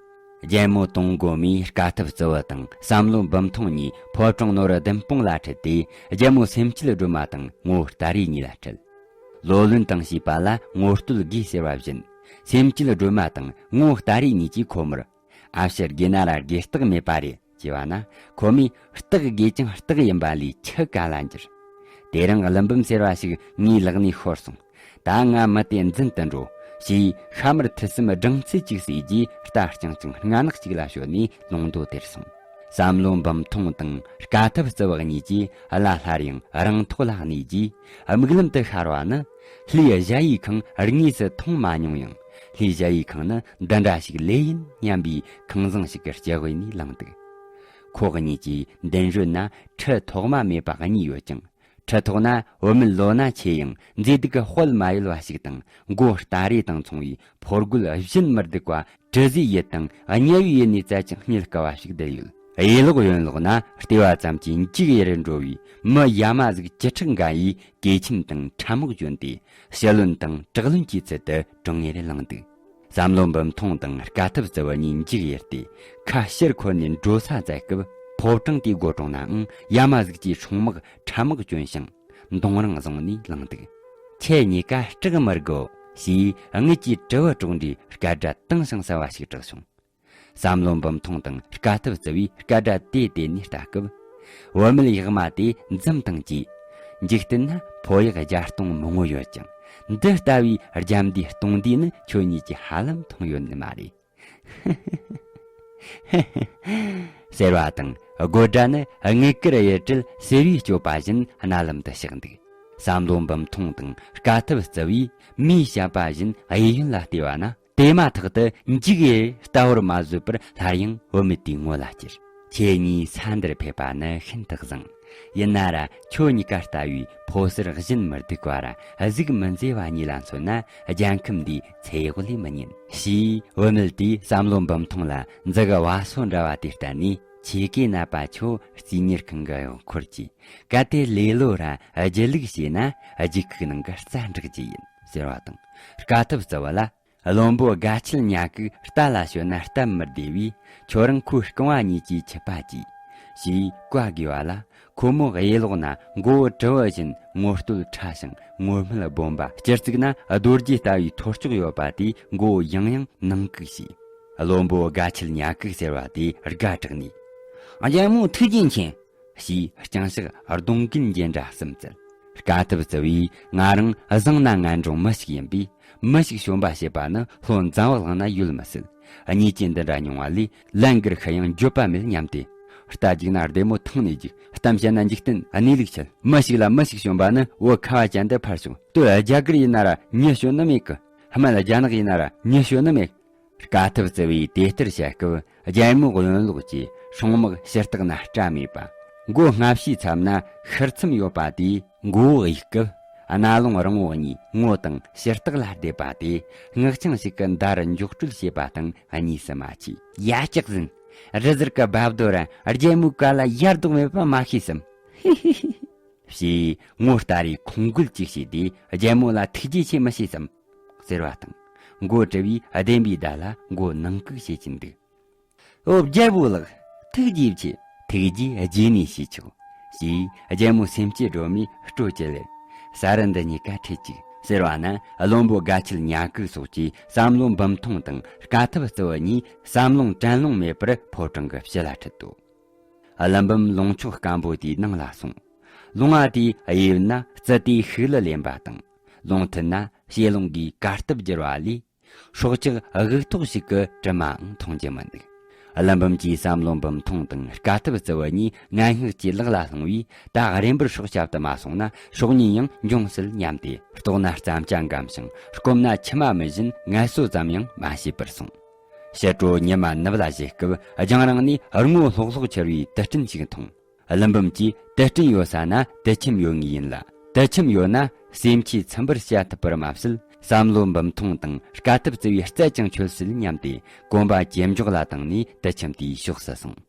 རྒྱལ་མོ་དུང་མགོ་མའི་དཀའ་ཐུབ་རྩི་བུ་དང་བསམ་བློ་འབུམ་ཐོང་གཉིས་ཕོ་བྲང་ནོར་བུ་ལྡུམ་སྤུངས་ལ་ཁྲིད་དེ། རྒྱལ་མོ་སེམས་བསྐྱེད་སྒྲོལ་མ་དང་ངོ་ལྟ་རེས་གཉིས་ལ་ཁྲིད། ལོ་ལོན་དང་བྱིས་པ་ལ་ངོ་བསྟོད་དགོས་ཟེར་བ་བཞིན། སེམས་བསྐྱེད་སྒྲོལ་མ་དང་ངོ་ལྟ་རེས་གཉིས་ཀྱིས་ཁོ་མོར། ཨ་ཕྱི་དགོས་ན་ར་དགོས་རྟགས་མེད་པ་རེད། ཅེས་པ་ན། ཁོ་མོས་རྟགས་དགོས་ཀྱང་རྟགས་ཡིན་པ་ལས་ཆི་ག་ལ་འགྱུར། དེ་རིང་ཀླུ་འབུམ་ཟེར་བ་ཞིག་ངའི་ལག་ནས་ཤོར་སོང་། ད་ང་མི་དེ་འཛིན་དུ་འགྲོ། ཞེས་ཤ་མར་ཐུད་གསུམ་སྦྲང་རྩི་གཅིག་ཟོས་རྗེས། རྟ་རྐྱང་རྐྱང་སྔ་ནག་ཅིག་ལ་ཞོན་ནས་ལུང་མདོ་དེར་སོང་། བསམ་བློ་འབུམ་ཐོང་དང་དཀའ་ཐུབ་རྩི་བ་གཉིས་ཀྱིས་གླ་སླར་ཡང་རང་ཐོག་ལ་གནས་རྗེས། དམིགས་ལམ་དུ་ཤར་བ་ནི། ལྷའི་གཞལ་ཡས་ཁང་དངོས་སུ་མཐོང་མ་མྱོང་ཡང་། ལྷའི་གཞལ་ཡས་ཁང་ནི་འདི་འདྲ་ཞིག་ལོས་ཡིན་སྙམ་པའི་ཁང་བཟང་ཞིག་གི་སྤྱི་དབུས་ནས་ལངས་འདུག། ཁོ་གཉིས་ཀྱི་མདུན་རོལ་ན་ཁྲི་ཐོག་མ་མེད་པ་གཉིས་ཡོད་ཅིང་། ཁྲི་ཐོག་ན་བུད་མེད་ལོ་ན་ཆེ་ཡང་མཛེས་སྡུག་གི་དཔལ་མ་ཡལ་བ་ཞིག་དང་། མགོ་སྟ་རེ་དང་མཚུངས་པའི་ཕོ་རྒོད་གཞན་མི་སྡུག་པ། དྲི་ཟའི་ཡུལ་དང་དམྱལ་བའི་ཡུལ་ནས་བཙལ་ཅིང་རྙེད་དཀའ་བ་ཞིག་བསྡད་ཡོད། གཡས་ལོག་གཡོན་ལོག་ན་ལྟེ་བ་ཙམ་གྱི་འཇིགས་ཡེར་འགྲོ་བའི་མི་ཡ་མ་གཟུགས་བཅུ་ཕྲག་འགའ་ཡིས་གོས་ཆེན་དང་ཁྲབ་རྨོག་གྱོན་ཏེ། ཞི་ལྷོད་དང་དྲག་ལྷོད་ཀྱི་ཚུལ་དུ་གྲོང་ངེར་ལངས་འདུག། བསམ་བློ་འབུམ་ཐོང་དང་དཀའ་ཐུབ་རྩི་བ་གཉིས་འཇིགས་ཡེར་ཏེ། ཁ་ཕྱིར་འཁོར་ནས་འགྲོ་ས་མཛད་སྐབས། ཕོ་བྲང་དེའི་སྒོ་དྲུང་ནའང་ཡ་མ་གཟུགས་ཀྱི་སྲུང་དམག་ཁྲབ་རྨོག་གྱོན་ཞིང་། མདུང་རིང་བཟུང་ནས་ལངས་འདུག། ཁྱེད་གཉིས་ཀ་སྐྲག་མི་དགོ། ཞེས་དངུལ་གྱི་དྲིལ་བུ་དཀྲོགས་འདྲའི་སྐད་སྒྲ་དྭངས་ཤིང་གསལ་བ་ཞིག་གྲགས་བྱུང་། བསམ་བློ་འབུམ་ཐོང་དང་དཀའ་ཐུབ་རྩི་བས་སྐད་སྒྲ་དེ་དེད་ནས་ལྟ་སྐབས། བུད་མེད་ཡག་མ་དེ་འཛུམ་དང་བཅས། འཇིག་རྟེན་ན་ཕོ་ཡག་བརྒྱ་སྟོང་མང་བོ་ཡོད་ཀྱང་། འདི་ལྟ་བུའི་རྒྱ་མདའི་སྟོང་སྡེ་ནི་ཁྱོད་གཉིས་ཀྱིས་ཧ་ལམ་མཐོང་ཡོད་ནི་མ་རེད། ཟེར་བ་དང་། དགོད་སྒྲ་ནི་དངུལ་དཀར་གཡུ་སྦྲུལ་ཟེར་བའི་སྤྱོད་པ་བཞིན་རྣ་ལམ་དུ་གཤེགས་འདུག། བསམ་བློ་འབུམ་ཐོང་དང་དཀའ་ཐུབ་རྩི་བས་མིའི་བཤད་པ་བཞིན་གཡས་གཡོན་ལ་བལྟས་པ་ན། དེ་མ་ཐག་ཏུ་འཇིགས་ཡེར་ལྟ་བར་མ་བཟོད་པར་སླར་ཡང་བུད་མེད་དེའི་ངོ་ལ་ཅེར། ཁྱེད་གཉིས་ས་འདིར་ཕེབས་པ་ནི་ཤིན་ཏུ་བཟང་། ཡིན་ན་ར་ཁྱོད་གཉིས་ཀ་ལྟ་བུའི་ཕོ་གསར་གཞན་མི་སྡུག་པ་ར་གཟུགས་མི་མཛེས་པ་གཉིས་ལ་མཚོན་ན། རྒྱལ་ཁམས་འདིའི་ཚེ་གཡོག་ལས་མི་ཉན། ཞེས་བུད་མེད་དེས་བསམ་བློ་འབུམ་ཐོང་ལ་མཛུ་གུ་བ་སོ་འདྲ་བ་དེ་བསྟན་ནས། ཁྱེད་ཀྱིས་ནད་པ་ཁྱོད་རྩིས་གཉེར་ཁང་གི་གཡོག་འཁོར་གྱིས། གལ་ཏེ་ལེ་ལོ་ར་སྒྱིད་ལུག་བྱས་ན། རྒྱུད་ཁུག་ནང་གི་རྩྭ་འབྲེག་རྒྱུ་ཡིན། ཟེར་བ་དང་། དཀའ་ཐུབ་རྩི་བ་ལ། བློན་པོ་དགའ་ཆེན་ཉ་གིས་རྟ་ལ་ཞོན་ན་སྟབས་མི་བདེ་བས། ཁྱོད་རང་ཁོའི་རྐང་བ་གཉིས་ཀྱིས་འཁྱིད་པ་གྱིས། ཞེས་བཀའ་བསྒོས་པ་ལ། ཁོ་མོ་གཡས་ལོག་ན་མགོ་བོ་དྲིལ་བུ་བཞིན་ངོ་སྟོད་ཕྲ་ཞིང་ངོ་སྨད་སྦོམ་པ། སྤྱིར་བཙུགས་ན་རྡོ་རྗེ་ལྟ་བུའི་ཐོར་ཅོག་ཡོད་པ་དེས་མགོ་བོ་ཡང་ཡང་ནང་བཀུག་བྱས། བློན་པོ་དགའ་ཆེན་ཉ་གིས་ཟེར་བ་དེ་དགའ་དྲགས་ནས། རྒྱལ་མོ་ཐུགས་རྗེ་ཆེ། ཞེས་རྐྱང་ཕྱག་གདོང་གུན་འགྱེལ་འདྲ་གསུམ་བཙལ། དཀའ་ཐུབ་རྩི་བས། ང་རང་བཟང་ན་ངན་འབྲིང་མི་ཞིག་ཡིན་པས། མི་ཞིག་བྱོན་པ་བྱེད་པ་ནི་ལྷོ་འཛམ་བུ་གླིང་ན་ཡོད་མི་སྲིད། ཉེས་ཅན་འདི་འདྲ་མྱོང་བ་ལས་ལན་འགར་ཤི་ཡང་འགྱོད་པ་མེད་སྙམ་སྟེ། རྟ་རྒྱུག་ན་ལྡེ་མོ་ཐང་ནས་རྒྱུག། གཏམ་བཤད་ན་འཇིག་རྟེན་གནས་ལུགས་འཆལ། མི་ཞིག་ལ་མི་ཞིག་བྱོན་པ་ནི་བོད་ཁ་བ་ཅན་དུ་ཕར་བྱུང་། སྟོད་རྒྱ་གར་ཡིན་ན་ར་མྱི་བྱོན་ནི་མེད་གི། སྨད་རྒྱ་ནག་ཡིན་ན་ར་མྱི་བྱོན་ནི་མེད། དཀའ་ཐུབ་རྩི་བས་དེ་ལྟར་བཤད་སྐབས། རྒྱལ་མོ་གཡོན་ལོགས་ཀྱི་སྲུང་དམག་ཕྱི་རྟགས་ན་སྐྲ་མེད་པ། མགོ་སྔ་ཕྱིའི་མཚམས་ན་ཤུར་མཚམས་ཡོད་པ་དེས་མགོ་བོ་གཡུག་སྐབས། རྣ་ལོང་རིང་བོ་གཉིས་ངོ་དང་ཕྱི་རྟགས་ལ་བསྡེབས་པ་དེ། སྔགས་འཆང་ཞིག་གིས་མདའ་རུ་མགྱོགས་སྤྲོད་བྱས་པ་དང་གཉིས་སུ་མ་མཆིས། ཡ་ལྕགས་ཟིན། རི་ཟུར་གི་རྦབ་རྡོ་ར་རྒྱལ་མོའི་བཀའ་ལ་ཡར་ལྡོག་མེད་པ་མ་ཤེས་སམ། ཞེས་ངོ་ལྟ་རེ་ཁོང་རྒོལ་ཅིག་བྱས་ཏེ། རྒྱལ་མོ་ལ་ཐུགས་རྗེ་ཆེ་མི་ཤེས་སམ། ཟེར་བ་དང་། མགོ་དཀྲུས་པས་བདེན་པའི་བརྡ་ལ་མགོ་ནང་བཀུག་བྱེད་ཀྱིན་འདུག། ཨོ་རྒྱལ་པོ་ལགས། ཐུགས་རྗེ་ཆེ། ཐུགས་རྗེ་རྗེས་ནས་ཞུས་ཆོག། ཞེས་རྒྱལ་མོ་སེམས་སྐྱིད་སྒྲོལ་མས་སྤྲོ་སྐྱེད་ལེར། ས་རུ་འདི་གཉིས་ཀ་ཁྲིད་ཅིག། ཟེར་བ་ན་བློན་པོ་དགའ་ཆེན་ཉ་གིས་སོགས་ཀྱིས་བསམ་བློ་འབུམ་ཐོང་དང་དཀའ་ཐུབ་རྩི་བ་གཉིས་བསམ་ལོང་དྲན་ལོང་མེད་པར་ཕོ་བྲང་གི་ཕྱི་ལ་ཁྲིད་དོ། ཀླུ་འབུམ་ལུང་ཕྱོགས་སྐམ་པོ་དེའི་ནང་ལ་སོང་། ལུང་བ་དེའི་གཡས་ན་རྩི་ཏའི་ཤུག་ལི་ལེན་པ་དང་། ལུང་མཐུད་ན་ཞེ་ལུང་གིས་གར་སྟབས་བསྒྱུར་བ་ལས། སྲོག་ཆགས་དབུགས་ཐོག་ཞིག་གི་དྲི་མའང་མཐོང་རྒྱུ་མི་འདུག། ཀླུ་འབུམ་གྱིས་བསམ་བློ་འབུམ་ཐོང་དང་དཀའ་ཐུབ་རྩི་བ་གཉིས་ངན་སྔགས་ཀྱི་ལག་ལ་ལྷུང་བས། ད་རེམ་པར་སྲོག་སྐྱབས་དུ་མ་སོང་ན་སྲོག་ཉེན་ཡང་འབྱུང་སྲིད་སྙམ་སྟེ། ལྟོགས་ན་རྩམ་ལྕག་འགམ་ཞིང་སྐོམ་ན་མཆི་མ་མིད་བཞིན་ངལ་གསོ་ཙམ་ཡང་མ་བྱས་པར་སོང་། ཕྱི་དྲོ་ཉི་མ་ནུབ་ལ་བཞད་སྐབས། རྒྱང་རིང་ནས་སྔོ་ལྷོག་ལྷོག་འཕྱུར་བའི་དུད་སྤྲིན་ཞིག་མཐོང་། ཀླུ་འབུམ་གྱིས་དུད་སྤྲིན་ཡོད་ས་ན་དུད་ཁྱིམ་ཡོད་ངེས་ཡིན་ལ། དུད་ཁྱིམ་ཡོད་ན་སེམས་ཁྱིས་ཚིམ་པར་བྱ་ཐུབ་པར་མ་ཟད། བསམ་བློ་འབུམ་ཐོང་དང་དཀའ་ཐུབ་རྩི་བའི་རྩལ་ཀྱང་ཆོད་སྲིད་སྙམ་སྟེ། གོམ་པ་ཇེ་མགྱོགས་ལ་བཏང་ནས་དུད་ཁྱིམ་དེའི་ཕྱོགས་སུ་སོང་།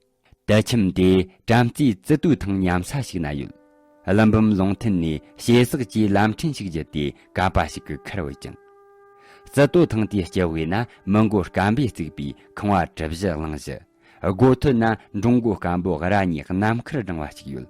དུད་ཁྱིམ་དེ་བྲམ་རྩེའི་རྩི་ཏོའི་ཐང་མཉམ་ས་ཞིག་ན་ཡོད། ཀླུ་འབུམ་ལུང་མཐུད་ནས་ཞེ་སག་གྱིས་ལམ་ཕྲན་ཞིག་བརྒྱུད་དེ་ཀ་པ་ཞིག་གི་ཁར་བུད་ཅིང་། རྩི་ཏོ་ཐང་དེའི་སྤྱི་བོ་ན་མི་མགོ་སྐམ་པོས་བརྩིགས་པའི་ཁང་བ་གྲུ་བཞི་གླང་བཞི། སྒོ་ཐོད་ན་འབྲོང་མགོ་སྐམ་པོ་རྭ་གཉིས་ནམ་མཁར་བསྒྲེངས་པ་ཞིག་ཡོད།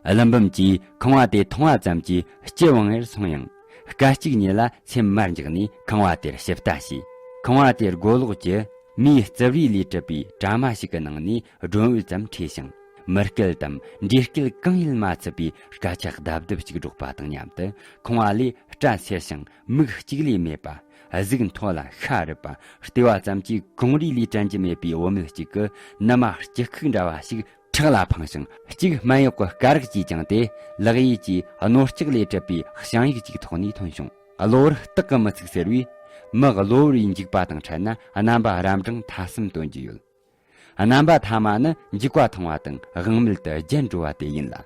ཀླུ་འབུམ་གྱིས་ཁང་བ་དེ་མཐོང་བ་ཙམ་གྱིས་ལྕི་བ་ངེར་སོང་ཡང་། སྐད་ཅིག་ཉིད་ལ་སེམས་མར་འཇགས་ནས་ཁང་བ་དེར་ཞིབ་ལྟ་བྱས། ཁང་བ་དེའི་སྒོ་ལོགས་ཀྱི་ མིའི་རྩིབ་རིས་ལས་གྲུབ་པའི་དྲ་མ་ཞིག་གི་ནང་ནས་སྒྲོན་འོད་ཙམ་འཕྲོས་ཤིང་། མི་སྐད་དམ་འདྲེ་སྐད་གང་ཡིན་མ་ཚུད་པའི་སྐད་ཆ་རྡབ་རྡབ་ཅིག་སྒྲོག་པ་དང་མཉམ་དུ། ཁང་བ་ལས་སྐྲ་སེར་ཞིང་མིག་གཅིག་ལས་མེད་པ། གཟུགས་མཐོ་ལ་ཤ་རུབ་པ། ལྟེ་བ་ཙམ་གྱི་གངས་རི་ལས་དྲན་རྒྱུ་མེད་པའི་བུད་མེད་ཅིག་གིས་ནུ་མ་སྐྱི་ཁུག་འདྲ་བ་ཞིག་ཁྲག་ལ་འཕངས་ཤིང་། གཅིག་སྨན་གཡོག་གི་སྐ་རགས་ཀྱིས་བརྒྱངས་ཏེ། ལག་གཡས་ཀྱི་རྣོ་ལྕགས་ལས་གྲུབ་པའི་བྱང་ཡིག་ཅིག་ཐོགས་ནས་ཐོན་བྱུང་། གློ་བུར་རྟག་གི་མི་ཚུགས་ཟེར་བས། མི་གློ་བུར་བའི་འཇིགས་པ་དང་འཕྲད་ན་རྣམ་པ་རབ་འབྲིང་ཐ་གསུམ་སྟོན་རྒྱུ་ཡོད། རྣམ་པ་ཐ་མ་ནི་འཇིགས་པ་མཐོང་བ་དང་དབང་མེད་དུ་བརྒྱལ་འགྲོ་བ་དེ་ཡིན་ལ།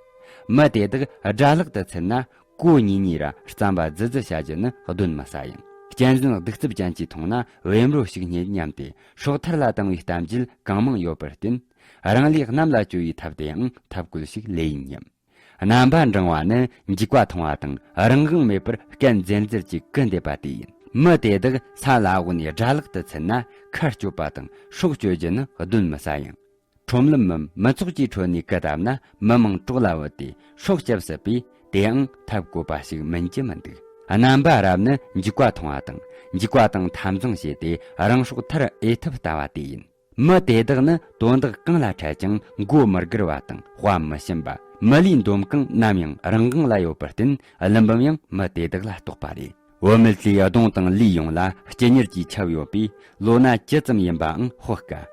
མི་དེ་དག་དགྲ་ལག་ཏུ་ཚུད་ན་གོ་གཉིས་གཉིས་ར་རྩམ་པ་རྫི་རྫི་བྱ་རྒྱུ་ནི་གདོན་མི་ཟ་ཡང་། གཅན་གཟན་གདུག་རྩུབ་ཅན་གྱིས་མཐོང་ན་བེམ་རོ་ཞིག་རྙེད་སྙམ་སྟེ་སྲོག་ཐར་ལ་བཏང་བའི་གཏམ་རྒྱུད་གང་མང་ཡོད་པར་བརྟེན། རང་ལས་གནམ་ལ་བསྐྱོད་པའི་ཐབས་དེའང་ཐབས་བཀོད་ཅིག་ལོས་ཡིན་སྙམ། རྣམ་པ་འབྲིང་བ་ནི་འཇིགས་པ་མཐོང་བ་དང་རང་དབང་མེད་པར་སྐད་འཛེར་འཛེར་གྱིས་ཀི་འདེབས་པ་དེ་ཡིན། མི་དེ་དག་ས་ལ་འོག་ནས་དགྲ་ལག་ཏུ་ཚུད་ན་ཁ་གཅོད་པ་དང་སྲོག་གཅོད་རྒྱུ་ནི་གདོན་མི་ཟ་ཡང་། ཁྲོམ་ལམ་མམ་མི་ཚོགས་ཀྱི་ཁྲོད་ནས་ཀི་བཏབ་ན་མི་མང་གྲོགས་ལ་བུད་དེ་སྲོག་སྐྱབས་སྲིད་པས། དེའང་ཐབས་བཀོད་པ་ཞིག་མིན་གྱི་མི་འདུག། རྣམ་པ་རབ་ནི་འཇིགས་པ་མཐོང་བ་དང་འཇིགས་པ་དང་འཐབ་འཛིང་བྱས་ཏེ་རང་སྲོག་ཐར་འོས་ཐབས་ལྟ་བ་དེ་ཡིན། མི་དེ་དག་ནི་དོན་དག་གང་ལ་འཕྲད་ཀྱང་མགོ་མི་སྒུར་བ་དང་དཔའ་མི་ཞུམ་པ། མི་ལུས་འདོམ་གང་ནམ་ཡང་རང་དབང་ལ་ཡོད་པར་བརྟེན། ཀླུ་འབུམ་ཡང་མི་དེ་དག་ལ་གཏོགས་པ་རེད། བུད་མེད་དེའི་གདོང་དང་ལུས་ཡོངས་ལ་སྐྱི་གཉེར་གྱིས་ཁྱབ་ཡོད་པས། ལོ་ན་ཇི་ཙམ་ཡིན་པའང་ཧོ་དཀའ།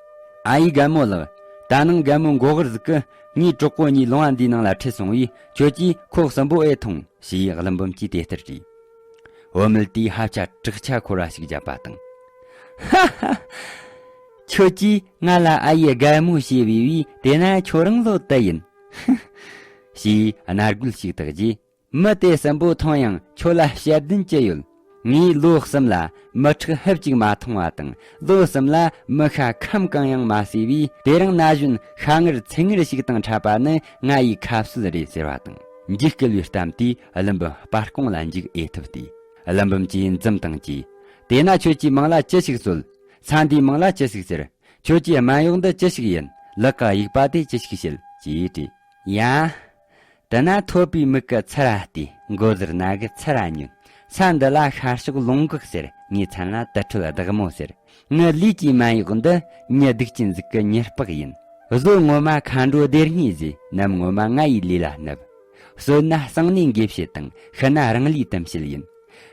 ཨ་ཡེ་རྒན་མོ་ལགས། ད་ནངས་རྒན་མོ་མགོ་དཀར་ཟིག་གིས་ངའི་གྲོགས་པོ་གཉིས་ལུང་བ་འདིའི་ནང་ལ་ཁྲིད་སོང་བས། ཁྱོད་ཀྱིས་ཁོ་གསུམ་པོ་ཨེ་ཐོངས། ཞེས་ཀླུ་འབུམ་གྱིས་དེ་ལྟར་དྲིས། བུད་མེད་དེས་ཧབ་ཆ་དྲག་ཆ་འཁོར་བ་ཞིག་བརྒྱབ་པ་དང་། ཧ་ཧ། ཁྱོད་ཀྱིས་ང་ལ་ཨ་ཡེ་རྒན་མོ་ཞེས་བོས་པས། དེ་ན་ཁྱོད་རང་བློ་དུ་ཡིན། ཞེས་སྣ་དགུ་ཞིག་བཏགས་རྗེས། མི་དེ་གསུམ་པོ་ཐོངས་ཡང་ཁྱོད་ལ་ཞལ་འདོན་ཅི་ཡོད། ངས་ལོ་གསུམ་ལ་མི་ཁྲག་ཧབ་ཅིག་མ་འཐུང་བ་དང་། ལོ་གསུམ་ལ་མི་ཤ་ཁམ་གང་ཡང་མ་ཟོས་པས། དེ་རིང་ན་གཞོན་ཤ་ངར་ཚིལ་ངར་ཞིག་དང་འཕྲད་པ་ནི་ང་ཡི་ཁ་གསོད་རེད་ཟེར་བ་དང་། འཇིགས་སྐུལ་བའི་གཏམ་དེས་ཀླུ་འབུམ་སྤར་ཀོང་ལ་འཇིགས་ཨེ་ཐུབ་སྟེ། ཀླུ་འབུམ་གྱིས་འཛུམ་དང་བཅས། དེས་ན་ཁྱོད་ཀྱིས་མིང་ལ་ཅི་ཞིག་གསོལ། ས་འདིའི་མིང་ལ་ཅི་ཞིག་ཟེར། ཁྱོད་ཀྱི་སྨན་གཡོག་འདི་ཅི་ཞིག་ཡིན། ལག་གི་དབྱུག་པ་དེ་ཅི་ཞིག་བྱེད། ཅེས་དྲིས། ཡ། དེ་ན་ཐོད་པའི་མིག་གི་ཚུར་ར་བལྟས། མགོ་ཟུར་རྣ་གི་ཚུར་ར་ཉོན། ས་འདི་ལ་ཤར་ཕྱོགས་ལུང་འགག་ཟེར། ངའི་མཚན་ལ་དུར་ཁྲོད་བདག་མོ་ཟེར། ངའི་ལུས་ཀྱི་སྨན་གཡོག་འདི་མྱི་སྡིག་ཅན་ཟིག་གི་མྱི་ལྤགས་ཡིན། བཟོ་ངོ་མ་མཁའ་འགྲོ་སྡེ་གཉིས་ཟེར། ནམ་ངོ་མ་ང་ཡི་ལུས་ལ་བསྣབས། གསོད་ན་གསང་གནས་དགེ་བཤེས་དང་། ཤི་ན་རང་ལུས་དམ་བྱེད་ཡིན།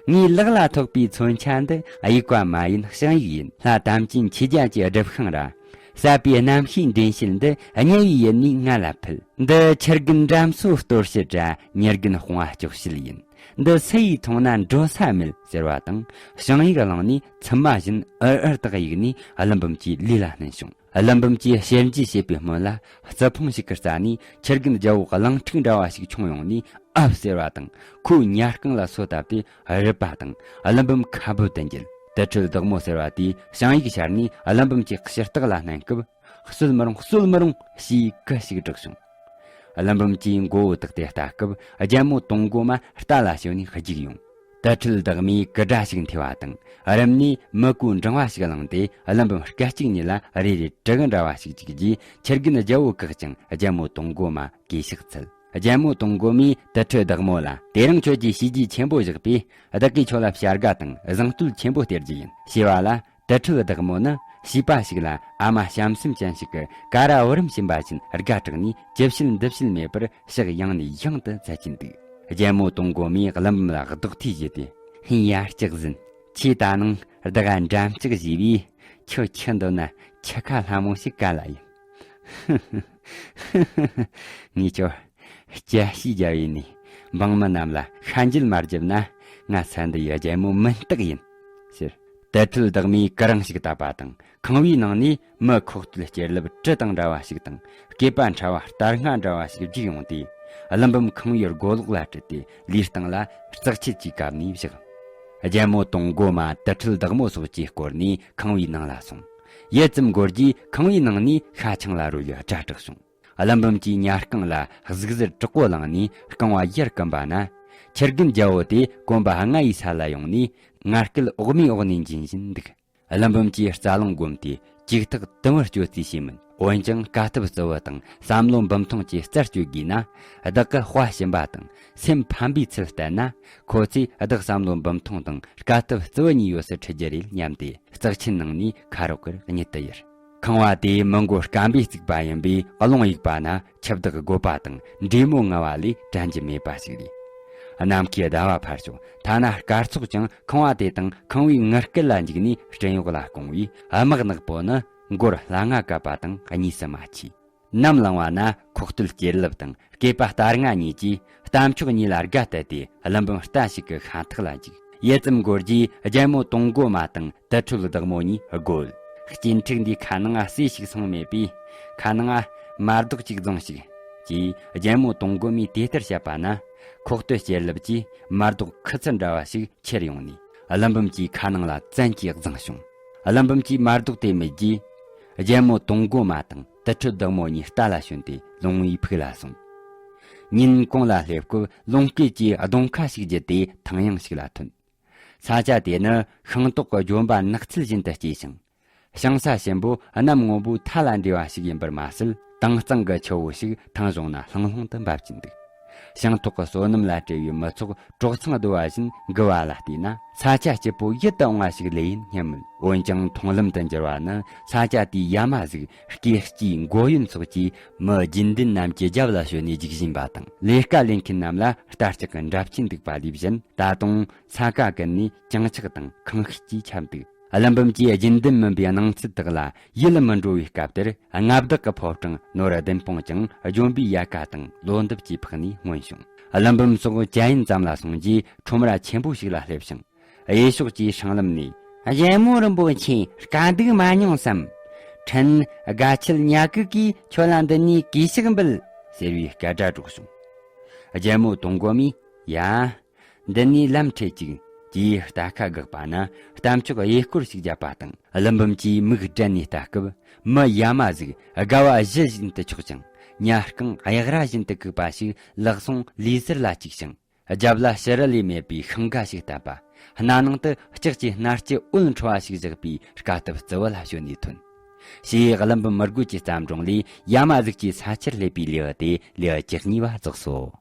ངའི་ལག་ལ་ཐོགས་པའི་མཚོན་ཆ་འདི། དབྱུག་པ་མ་ཡིན་བྱང་ཡིག་ཡིན། ལྷ་དམ་ཅན་ཆོས་རྒྱལ་གྱི་སྒྲུབ་ཤིང་ར། ཟབ་པའི་རྣམ་ཤེས་འདྲེན་བྱེད་འདི། དམྱལ་བའི་ཡུལ་ནས་ང་ལ་ཕུལ། འདི་ཁྱི་རྒན་འགྲམ་སོ་གཏོར་བྱེད་ར། མྱི་རྒན་དཔུང་བ་གཅོག་བྱེད་ཡིན། འདི་སུ་ཡིས་འཐུང་ན་འགྲོ་ས་མེད་ཟེར་བ་དང་། བྱང་ཡིག་བླངས་ནས་ཚུབ་མ་བཞིན་འུར་འུར་དག་གཡུགས་ནས་ཀླུ་འབུམ་གྱི་ལུས་ལ་བསྣུན་བྱུང་། ཀླུ་འབུམ་གྱིས་ཞལ་འཇུ་བྱེད་པའི་སྨོན་ལ། རྩི་ཕུང་ཞིག་གི་རྩ་ནས་ཁྱི་རྒན་རྒྱལ་པོ་གླང་ཕྲུག་འདྲ་བ་ཞིག་མཆོངས་ཡོང་ནས་ཨབ་ཟེར་བ་དང་། ཁོའི་ཉལ་རྐང་ལ་སོ་བཏབ་སྟེ་རུབ་པ་དང་། ཀླུ་འབུམ་ཁ་འབུབ་ཏུ་འགྱེལ། དུར་ཁྲོད་བདག་མོ་ཟེར་བ་དེས་བྱང་ཡིག་ཤར་ནས་ཀླུ་འབུམ་གྱི་ཕྱི་ལྟག་ལ་བསྣན་སྐབས། གསོད་མི་རུང་། གསོད་མི་རུང་ཞེས་སྐད་ཞིག་བསྒྲགས་བྱུང་། ཀླུ་འབུམ་གྱིས་མགོ་བོ་བཏེགས་ཏེ་ལྟ་སྐབས། རྒྱལ་མོ་དུང་མགོ་མ་རྟ་ལ་ཞོན་ནས་རྒྱུགས་ཡོང་། དུར་ཁྲོད་བདག་མོས་ཀི་སྒྲ་ཞིག་འཐེན་པ་དང་། རིམ་ནས་མི་གོས་འབྲིང་བ་ཞིག་བླངས་ཏེ། ཀླུ་འབུམ་སྐད་ཅིག་ཉིད་ལ་རེ་རེ་གྲི་གུ་འདྲ་བ་ཞིག་བཅུག་རྗེས། ཁྱི་རྒན་རྒྱལ་པོ་བཀག་ཅིང་རྒྱལ་མོ་དུང་མགོ་མ་གུས་ཕྱག་འཚལ། རྒྱལ་མོ་དུང་མགོ་མས་དུར་ཁྲོད་བདག་མོ་ལ། དེ་རིང་ཁྱོད་ཀྱིས་བྱས་རྗེས་ཆེན་པོ་བཞག་པས། བདག་གིས་ཁྱོད་ལ་བྱ་དགའ་དང་བཟང་བསྟོད་ཆེན་པོ་སྟེར་རྒྱུ་ཡིན། ཞེས་པ་ལ། དུར་ཁྲོད་བདག་མོ་ནི་བྱིས་པ་ཞིག་ལ། ཨ་མ་བྱམས་སེམས་ཅན་ཞིག་གིས་ཀ་ར་བུ་རམ་བྱིན་པ་བཞིན་དགའ་དྲགས་ནས། ཅི་བྱེད་འདི་བྱེད་མེད་པར་ཕྱག་ཡང་ནས་ཡང་དུ་འཚལ་གྱིན་འདུག། རྒྱལ་མོ་དུང་མགོ་མས་ཀླུ་འབུམ་ལ་རྡོག་ཐེ་བྱས་ཏེ། ཧིན། ཡ་སྐྱག་ཟན། ཁྱོས་ད་ནངས་བདག་ག་འགྲམ་ལྕག་བྱས་པས། ཁྱོད་ཁྱི་འདོད་ན་ཁྱི་ཁ་ལྷ་མོ་ཞིག་ག་ལ་ཡིན། ངས་ཁྱོད་སྐྱ་ཤས་རྒྱབ་ཡིན་ནས། འབངས་མི་རྣམས་ལ་ཤ་འགྱེད་མ་བརྒྱབ་ན། ང་ས་འདི་ཡི་རྒྱལ་མོ་མིན་རྟགས་ཡིན། ཟེར། དུར་ཁྲོད་བདག་མོས་གུ་རིང་ཞིག་བཏབ་པ་དང་། ཁང་བའི་ནང་ནས་མི་ཁོག་སྟོད་སྐྱེར་ལབ་གྲི་དང་འདྲ་བ་ཞིག་དང་། སྐེད་པ་ཕྲ་བ་རྟ་རྔ་འདྲ་བ་ཞིག་རྒྱུགས་ཡོང་སྟེ། ཀླུ་འབུམ་ཁང་བའི་སྒོ་ལོགས་ལ་ཁྲིད་དེ། ལུས་སྟེང་ལ་རྩེག་ཆད་ཀྱིས་བཀབ་ནས་བཞག། རྒྱལ་མོ་དུང་མགོ་མ་དུར་ཁྲོད་བདག་མོ་སོགས་ཀྱིས་བསྐོར་ནས་ཁང་བའི་ནང་ལ་སོང་། ཡུད་ཙམ་འགོར་རྗེས་ཁང་བའི་ནང་ནས་ཤ་ཆང་ལ་རོལ་བའི་སྒྲ་གྲགས་བྱུང་། ཀླུ་འབུམ་གྱིས་ཉལ་རྐང་ལ་གཟུགས་གཟེར་དྲག་པོ་བླངས་ནས་རྐང་བ་ཡར་བསྐུམ་པ་ན། ཁྱི་རྒན་རྒྱལ་པོ་དེ་གོམ་པ་ལྔ་ཡི་ས་ལ་ཡོང་ནས་ངར་སྐད་འོག་མའི་འོག་ནས་འབྱིན་བཞིན་འདུག། ཀླུ་འབུམ་གྱིས་རྩ་རླུང་བསྒོམས་ཏེ་ཅིག་ཐག་དུམ་བུར་གཅོད་རྩིས་བྱས་མོད། འོན་ཀྱང་དཀའ་ཐུབ་རྩི་བུ་དང་བསམ་བློ་འབུམ་ཐོང་བཅས་རྩད་གཅོད་དགོས་ན། བདག་གི་དཔའ་ཞུམ་པ་དང་སེམས་ཕམ་པའི་ཚུལ་བསྟན་ན། ཁོ་ཚོས་བདག་བསམ་བློ་འབུམ་ཐོང་དང་དཀའ་ཐུབ་རྩི་བུ་གཉིས་ཡོད་སར་ཁྲིད་རྒྱུ་རེད་སྙམ་སྟེ། རྩེག་ཆེན་ནང་ནས་ཁ་རོག་གེར་གཉིད་དུ་ཡུར། ཁང་བ་དེ་མི་མགོ་སྐམ་པས་བརྩིགས་པ་ཡིན་པས། རླུང་གཡུག་པ་ན་འཆི་བདག་རྒོད་པ་དང་འདྲེ་མོ་ངུ་བ་ལས་དྲན་རྒྱུ་མེད་པ་ཞིག་རེད། ནམ་མཁའི་ཟླ་བ་ཕར་ཕྱོགས། ཐ་ན་སྐར་ཚོགས་ཀྱང་ཁང་བ་དེ་དང་ཁང་བའི་ངུར་སྐད་ལ་འཇིགས་ནས་སྤྲིན་གཡོག་ལ་སྐུང་བས། དམག་ནག་པོ་ནི་མགོར་ལྷ་ང་བཀབ་པ་དང་གཉིས་སུ་མ་མཆིས། ནམ་ལངས་པ་ན་ཁོག་སྟོད་སྐྱེར་ལབ་དང་སྐེད་པ་རྟ་རྔ་གཉིས་ཀྱིས་རྟ་མཆོག་གཉིས་ལ་སྒ་གཏད་དེ། ཀླུ་འབུམ་རྟ་ཞིག་གི་ཤིང་ཐག་ལ་འཇུག་ཡུད་ཙམ་འགོར་རྗེས་རྒྱལ་མོ་དུང་མགོ་མ་དང་དུར་ཁྲོད་བདག་མོ་གཉིས་རྒོལ། སྐྱེ་འཕྲུག་འདིའི་ཁ་ནང་ང་ཟས་ཤིག་སོང་མེད་པས། ཁ་ནང་ང་མར་རྡོག་ཅིག་བརྫངས་ཤིག་ཅེས་རྒྱལ་མོ་དུང་མགོ་མས་དེ་ལྟར་བཤད་པ་ན། ཁོག་སྟོད་སྐྱེར་ལབ་ཀྱིས་མར་རྡོག་ཁུ་ཚུར་འདྲ་བ་ཞིག་ཁྱེར་ཡོང་ནས། ཀླུ་འབུམ་གྱི་ཁ་ནང་ལ་བཙན་གྱིས་བརྫངས་བྱུང་། ཀླུ་འབུམ་གྱིས་མར་རྡོག་དེ་མིད་རྗེས། རྒྱལ་མོ་དུང་མགོ་མ་དང་དུར་ཁྲོད་བདག་མོ་གཉིས་རྟ་ལ་ཞོན་ཏེ་ལུང་བའི་ཕུག་ལ་སོང་། ཉིན་གུང་ལ་སླེབས་སྐབས་ལུང་སྐེད་ཀྱི་གདོང་ཁ་ཞིག་བརྒྱུད་དེ་ཐང་ཡང་ཞིག་ལ་ཐོན། ས་ཆ་དེ་ནི་ཤིང་ཏོག་གི་ལྗོན་པ་ནགས་ཚལ་བཞིན་དུ་སྐྱེས་ཤིང་། ཞིང་ས་ཞིམ་པོ་གནམ་སྔོན་པོའི་མཐའ་ལ་འབྲེལ་བ་ཞིག་ཡིན་པར་མ་ཟད། དྭངས་གཙང་གི་ཆུ་བོ་ཞིག་ཐང་གཞུང་ན་ལྷུང་ལྷུང་དུ་འབབ་ཀྱིན་འདུག་ཤིང་ཏོག་གི་སོ་ནམ་ལ་བྲེལ་བའི་མི་ཚོགས་གྲོག་ཚང་རྡོལ་བ་བཞིན་འགུལ་བ་ལ་བལྟས་ན། ས་ཆ་སྐྱིད་པོ་ཡིད་དུ་འོང་བ་ཞིག་ལོས་ཡིན་སྙམ་མོད། འོན་ཀྱང་མཐོང་ལམ་དུ་འགྱུར་བ་ནི། ས་ཆ་དེའི་ཡ་མ་གཟུགས་སྐེ་སྐྱིའི་མགོ་ཡོན་སོགས་ཀྱིས་མི་རྒྱུན་ལྡན་རྣམས་ཀྱི་རྒྱབ་ལ་ཞོན་ནས་རྒྱུག་བཞིན་པ་དང་། ལས་ཀ་ལས་མཁན་རྣམས་ལ་རྟ་ལྕག་གི་འདྲ་བཅུག་འདུག་པ་ལས་གཞན། ད་དུང་ས་ཁ་ཀུན་ནས་གྱང་ཆག་དང་ཁང་ཤུལ་གྱིས་ཁྱབ་འདུག་ཀླུ་འབུམ་གྱིས་རྒྱུན་ལྡན་མིན་པའི་སྣང་ཚུལ་དག་ལ་ཡིད་མི་འགྲོ་བའི་སྐབས་དེར། མངའ་བདག་གི་ཕོ་བྲང་ནོར་བདུན་སྤུངས་ཀྱང་ལྗོན་པའི་ཡལ་ག་དང་ལོ་འདབ་ཀྱིས་ཕག་ནས་མངོན་བྱུང་། ཀླུ་འབུམ་སོགས་ཇ་ཡིན་ཙམ་ལ་སོང་རྗེས་ཁྲོམ་ར་ཆེན་པོ་ཞིག་ལ་སླེབས་ཤིང་། གཡས་ཕྱོགས་ཀྱི་སྲང་ལམ་ནས། རྒྱལ་མོ་རིན་པོ་ཆེ་དཀའ་སྡུག་མ་མྱོང་བསམ། ཕྲན་དགའ་ཆེད་ཉལ་གུ་གིས་ཁྱོད་ལ་འདི་ནས་གུས་ཕྱག་འབུལ་ཟེར་བའི་སྐད་སྒྲ་སྒྲོག་བྱུང་། རྒྱལ་མོ་དུང་མགོ་མས། ཡ། འདི་ནས་ལམ་ཁྲིད་ཅིག་ཅེས་རྟ་ཁ་བཀག་པ་ན། རྟ་མཆོག་གཡས་སྐོར་ཞིག་བརྒྱབ་པ་དང་། ཀླུ་འབུམ་གྱིས་མིག་བགྲད་ནས་ལྟ་སྐབས། མི་ཡ་མ་གཟུགས་དགའ་བ་གཞི་བཞིན་དུ་ཆགས་ཤིང་། ཉ་རྐང་གཡག་རྭ་བཞིན་དུ་གུག་པ་ཞིག་ལག་ཟུང་ལུས་གསེར་ལ་བཅུག་ཅིང་། རྒྱབ་ལ་ཕྱི་རུ་ལས་མེད་པའི་ཤིང་འགའ་ཞིག་བསྟན་པ། སྣ་ནང་དུ་ལྕགས་ཀྱི་སྣ་ལྕེ་འོད་འཕྲོ་བ་ཞིག་བཞག་པའི་དཀའ་ཐུབ་རྩི་བུ་ལ་ཞོན་ནས་ཐོན། ཞེས་ཀླུ་འབུམ་མི་རྒོད་ཀྱི་བརྩམས་སྒྲུང་ལས་ཡ་མ་གཟུགས་ཀྱི་ས་ཆར་སླེབས་པའི་ལེའུ་སྟེ་ལེའུ་བཅུ་གཉིས་པ་རྫོགས་སོ།